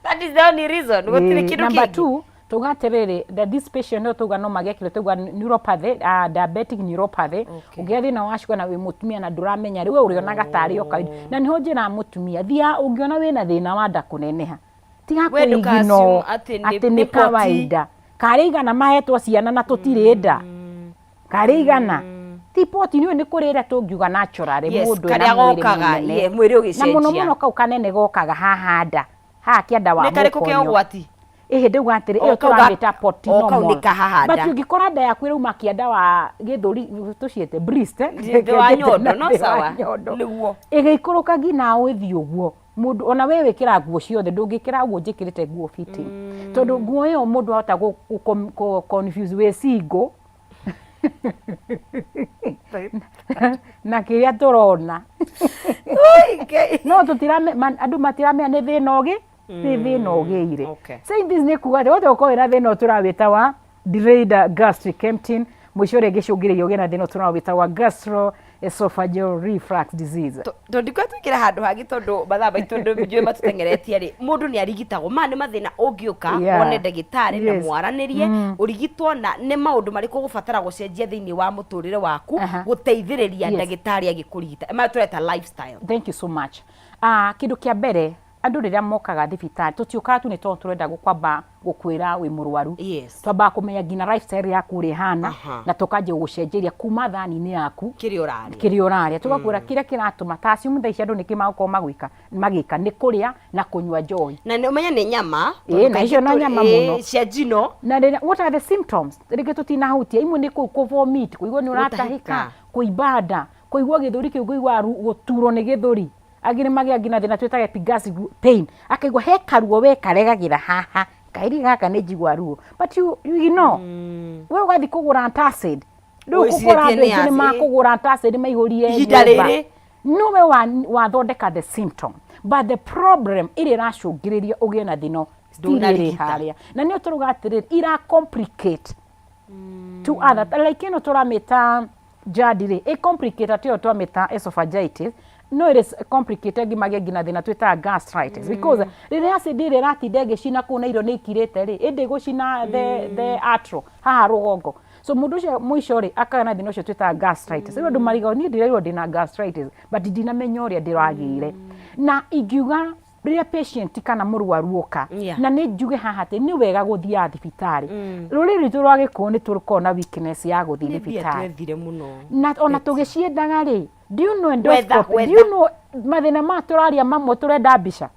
That is the only reason. Gũtirĩ kĩndũ Number kĩngĩ. 2, tuga atĩrĩrĩ, that this patient no tuga no magĩe kĩndũ tuga neuropathy, diabetic neuropathy. Ũngĩgĩa thĩna wa sugar na wĩ mũtumia na ndũramenya rĩ, we ũrĩonaga tarĩ o kawaida. Na nĩho njĩraga mũtumia, thiaga ũngĩona wĩna thĩna wa nda kũneneha, tiga We ndũka kũiginwo assume atĩ atĩ nĩ nĩ poti. kawaida. Karĩ igana mahetwo ciana na tũtirĩ nda. Karĩ igana. Ti poti, nĩũĩ nĩ kũrĩ ĩrĩa tũngiuga naturally, Yes, mũndũ ena karĩa mwĩrĩ gokaga, mũnene. yeah, mwĩrĩ Na mũno ũgĩcenjia. mũno kau kanene gokaga haha nda. Haha kĩanda wa Nĩ karĩkũ ke mũkonyo. ũgwati? Ĩhĩ ndauga atĩrĩ, O ĩyo kau ga- tũramĩta poti o kau normal. nĩ kahaha But nda. ũngĩkora nda yaku ĩrauma kĩanda wa gĩthũri, tũciĩte breast, eh? Thĩ wa nyondo, no Thĩ wa sawa. nyondo. Nĩguo. Ĩgĩikũrũka nginya ũthiĩ ũguo. Mũndũ, ona we wĩkĩraga nguo ciothe, ndũngĩkĩra ũguo njĩkĩrĩte nguo fitting. Tondũ nguo ĩyo mũndũ ahota gũ confuse wĩ single. Na kĩrĩa tũrona. No tũtirame, andũ matiramenya nĩ thĩna ũgĩ, nĩ thĩna ũgĩire. Saying this nĩ kuga atĩ wothe ũkorwo wĩna thĩna ũyũ tũrawĩta wa delayed gastric emptying, mũico ũrĩa ĩngĩcũngĩrĩria ũgĩe na thĩna ũyũ tũrawĩta wa gastro esophageal reflux disease. Tondũ ndikwenda tũingĩre handũ hangĩ tondũ mathaa maitũ njũĩ matũteng'eretie rĩ, mũndũ nĩ arigitagwo. Maya nĩ mathĩna ũngĩũka wone ndagĩtarĩ na mwaranĩrie, ũrigitwo na nĩ maũndũ marĩkũ ũgũbatara gũcenjia thĩinĩ wa mũtũrĩre waku gũteithĩrĩria ndagĩtarĩ agĩkũrigita. Maya tũreta lifestyle. Thank you so much. Kĩndũ kĩa mbere andũ rĩrĩa mokaga thibitarĩ tũtiũkaga tu nĩ tondũ tũrenda kwamba gũkwĩra wĩ mũrwaru. Twambaga kũmenya nginya lifestyle yaku ũrĩa ĩhana, na tũkanjia gũgũcenjeria kuma thani-inĩ yaku kĩrĩa ũrarĩa, kĩrĩa ũrarĩa. Tũgakwĩra kĩrĩa kĩratũma ta assume thaa ici andũ nĩkĩ magũkorwo magĩka nĩ kũrĩa na kũnyua njohi. Na nĩ ũmenye nĩ nyama, Ĩĩ, na icio na nyama mũno. cia njino. Na rĩrĩa, what are the symptoms? Rĩngĩ tũtinahutia, imwe nĩ kũ vomit, kũigua nĩ ũratahĩka, kũimba nda, kũigua gĩthũri kĩu, kũigua gũturwo nĩ gĩthũri. Angĩ nĩ magĩa nginya thĩna twĩtaga epigastric pain, akaigua he karuo we karegagĩra haha, kairi gaka nĩ njigua ruo, but you ignore. We ũgathiĩ kũgũra antacid. Rĩu Ũĩcirĩtie ũgũkora andũ nĩ aingĩ nĩ acid. makũgũra antacid maihũrie Ihinda nyũmba. rĩrĩ. Nowe wathondeka the symptom, but the problem ĩrĩa ĩracũngĩrĩria ũgĩe na thĩna still ĩrĩ Ndũnarigita. harĩa. Na nĩyo tũrauga atĩrĩrĩ, ira complicate to other, like ĩno tũramĩta GERD rĩ, ĩ complicate atĩ ĩyo twamĩta esophagitis, no ĩrĩ complicate ngimagia nginya thĩna twĩtaga gastritis, because rĩrĩa acid ĩrĩa ĩratinda ĩgĩcina kũu na irio nĩ ikirĩte rĩ, ĩndĩ gũcina the atro haha rũgongo. So mũndũ ũcio mũico rĩ, akagĩa na thĩna ũcio twĩtaga gastritis. Rĩu andũ marigagwo, niĩ ndĩrairwo ndĩna gastritis but ndinamenya ũrĩa ndĩragĩire. Na ingiuga rĩrĩa patient kana mũrwaru oka, na nĩ njuge haha atĩ nĩ wega gũthiaga thibitarĩ. Rũrĩrĩ rwitũ rwa Gĩkũyũ nĩ tũkoragwo na weakness ya gũthiĩ Nĩ mbia thibitarĩ. Twethire mũno. Na ona tũgĩciendaga rĩ, do you know Wetha, endoscopy? Do wetha. you know mathĩna maya tũraria mamwe tũrenda mbica?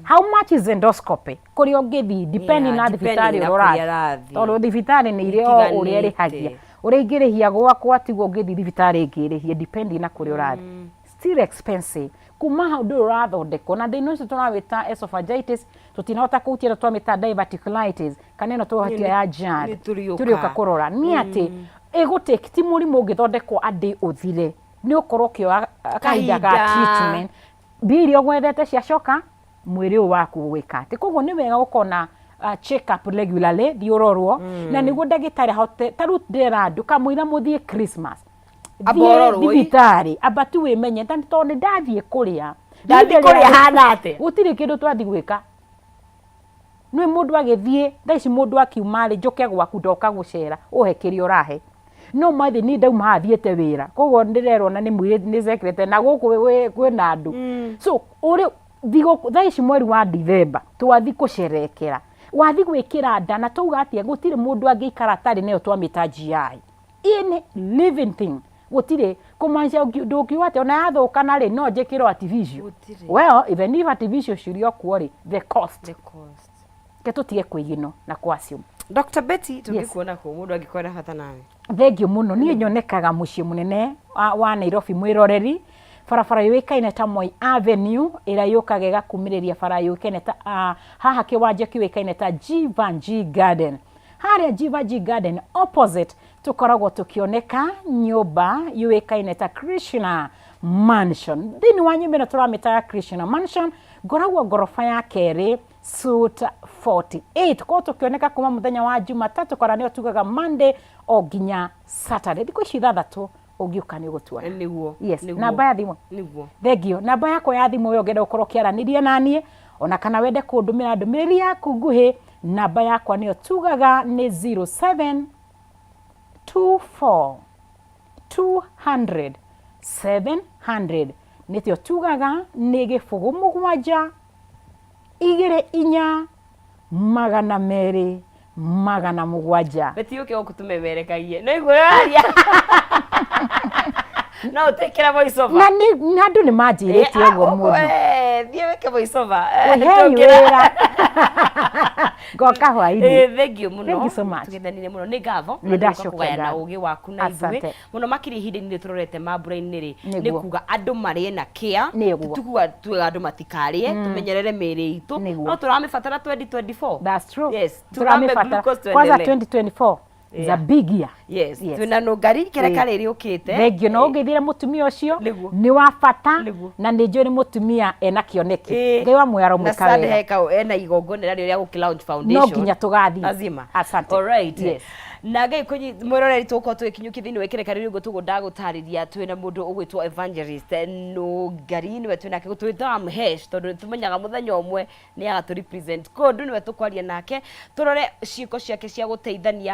How much is endoscopy? Kũrĩa ũngĩthiĩ, depending na depending thibitarĩ na ũrĩa kũrĩa ũrathiĩ. ũrathiĩ. Tondũ thibitarĩ nĩ irĩ o ũrĩa Itiganĩte. ĩrĩhagia. Ũrĩa ingĩrĩhia gwakwa tiguo ũngĩthiĩ thibitarĩ ĩngĩ ĩrĩhie, depending na kũrĩa ũrathiĩ. Still expensive. Kuma hau ndũrĩ ũrathondekwo na thĩna ũcio tũrawĩta esophagitis, tũtinahota kũhutia ĩno twamĩta diverticulitis kana ĩno tũrahutia ya GERD. Nĩ tũrĩũka. Tũrĩũka kũrora nĩ atĩ ĩgũtake, ti mũrimũ ũngĩthondekwo andĩ ũthire, nĩ ũkorwo ũkĩoya kahinda ga Kahinda. treatment, mbia iria ũgwethete ciacoka mwĩrĩ ũyũ waku ũgwĩka atĩ. Koguo nĩ wega gũkorwo na check up regularly, thiĩ ũrorwo, na nĩguo ndagĩtarĩ ahote. Ta rĩu ndĩrera andũ kamũira mũthiĩ Christmas, Amba thiĩ ũrorwo ĩ. thibitarĩ, amba tu wĩmenye, ta tondũ nĩ ndathiĩ kũrĩa. Ndathiĩ Ihinda kũrĩa hana atĩa? Gũtirĩ kĩndũ twathiĩ gwĩka. Nĩ mũndũ agĩthiĩ thaa ici, mũndũ akiuma rĩ, njũke gwaku, ndoka gũcera, ũhe kĩrĩa ũrahe. No mathĩ niĩ ndauma haha thiĩte wĩra, koguo ndĩrerwo na nĩ mwĩrĩ nĩ secretary na gũkũ kwĩna andũ. So ũrĩ thigũkũ thaa ici mweri wa Dithemba twathi kũcerekera, wathi gwĩkĩra nda, na twauga atĩa, gũtirĩ mũndũ angĩikara atarĩ nayo twamĩta GI. Any living thing, gũtirĩ kũmaanisha ndũngiuga atĩ ona yathũkana rĩ, no njĩkĩrwo artificial. Well, even if artificial cirĩ o kuo rĩ, the cost. The cost. Ke tũtige kwĩgino na kwa assume. Dr. Betty, tũngĩkuona kũ mũndũ angĩkorwo na bata nawe? Thengiũ mũno. Niĩ nyonekaga mũciĩ mũnene wa Nairobi, mwĩroreri, barabara yũĩkaine ta Moi Avenue, ĩrĩa yũkaga ĩgakumĩrĩria bara yũĩkaine ta haha kĩwanja kĩũĩkaine ta Jeevanjee Garden. Harĩa Jeevanjee Garden opposite tũkoragwo tũkĩoneka nyũmba yũĩkaine ta Krishna Mansion. Thĩinĩ wa nyũmba ĩno tũramĩta ya Krishna Mansion, ngoragwo ngoroba ya kerĩ, suite 48. Korwo tũkĩoneka kuma mũthenya wa Jumatatũ, kana nĩyo tugaga Monday, o nginya Saturday, thikũ ici 6 ũngĩũka nĩ ũgũtuona. Nĩguo. Yes. Nĩguo. Namba ya thimũ? Nĩguo. Thengio. Namba yakwa ya thimũ, we ũngĩenda gũkorwo ũkĩaranĩria naniĩ ona kana wende kũndũmĩra ndũmĩrĩri yaku nguhĩ, namba yakwa nĩyo tugaga nĩ 0724 200 700, nĩtio tugaga nĩ 0 7 2 4 200 700. Betty, ũke gũkũ tũmemerekagie. No igua ũraria. No ũtwĩkĩre voice over. Na nĩ na andũ nĩ manjĩrĩte ũguo mũno. Thiĩ wĩke voice over. Ũhei wĩra ngoka hwainĩ. Thengiũ mũno. Thank you so much. Tũgethanire mũno. Nĩ ngatho. Nĩ ndacokia kũgayana ngatho. ũgĩ waku na ithuĩ. Asante. Mũno makĩria ihinda-inĩ rĩrĩ tũrorete mambura-inĩ rĩ, nĩ Nĩguo. kuga andũ marĩe na kĩa. Nĩguo. Tikuga tuga andũ matikarĩe, tũmenyerere mĩĩrĩ itũ. Nĩguo. No tũramĩbatara 2024. That's true. Yes. Turambe Tũramĩbatara. glucose Kwanza tuendelee. 2024 is a Yeah. big year. Yes. Yes. Twĩna nũngari kĩreka Ĩĩ. rĩrĩ ũkĩte. Thengio. Na ũngĩthire mũtumia ũcio Nĩguo. nĩ wa bata, Nĩguo. na nĩ njũĩ nĩ mũtumia ena kĩoneki. Ĩĩ. Ngai wa muoyo Na aromwĩka Sunday wega. heka ena igongona rĩarĩo rĩa gũkĩ launch foundation. No nginya tũgathiĩ. Lazima. Asante. Alright. Yes. Na Ngai kũnyi mwĩroreri, tũgũkorwo tũgĩkinyũkia thĩinĩ wa ikereka rĩrĩ ũguo tũguo ndagũtarĩria, twĩna mũndũ ũgwĩtwo Evangelist Nũngari, nĩwe twĩnake twĩtaga Mhesh, tondũ nĩ tũmenyaga mũthenya ũmwe nĩ agatũ represent kũndũ, nĩwe tũkwaria nake tũrore ciĩko ciake cia gũteithania.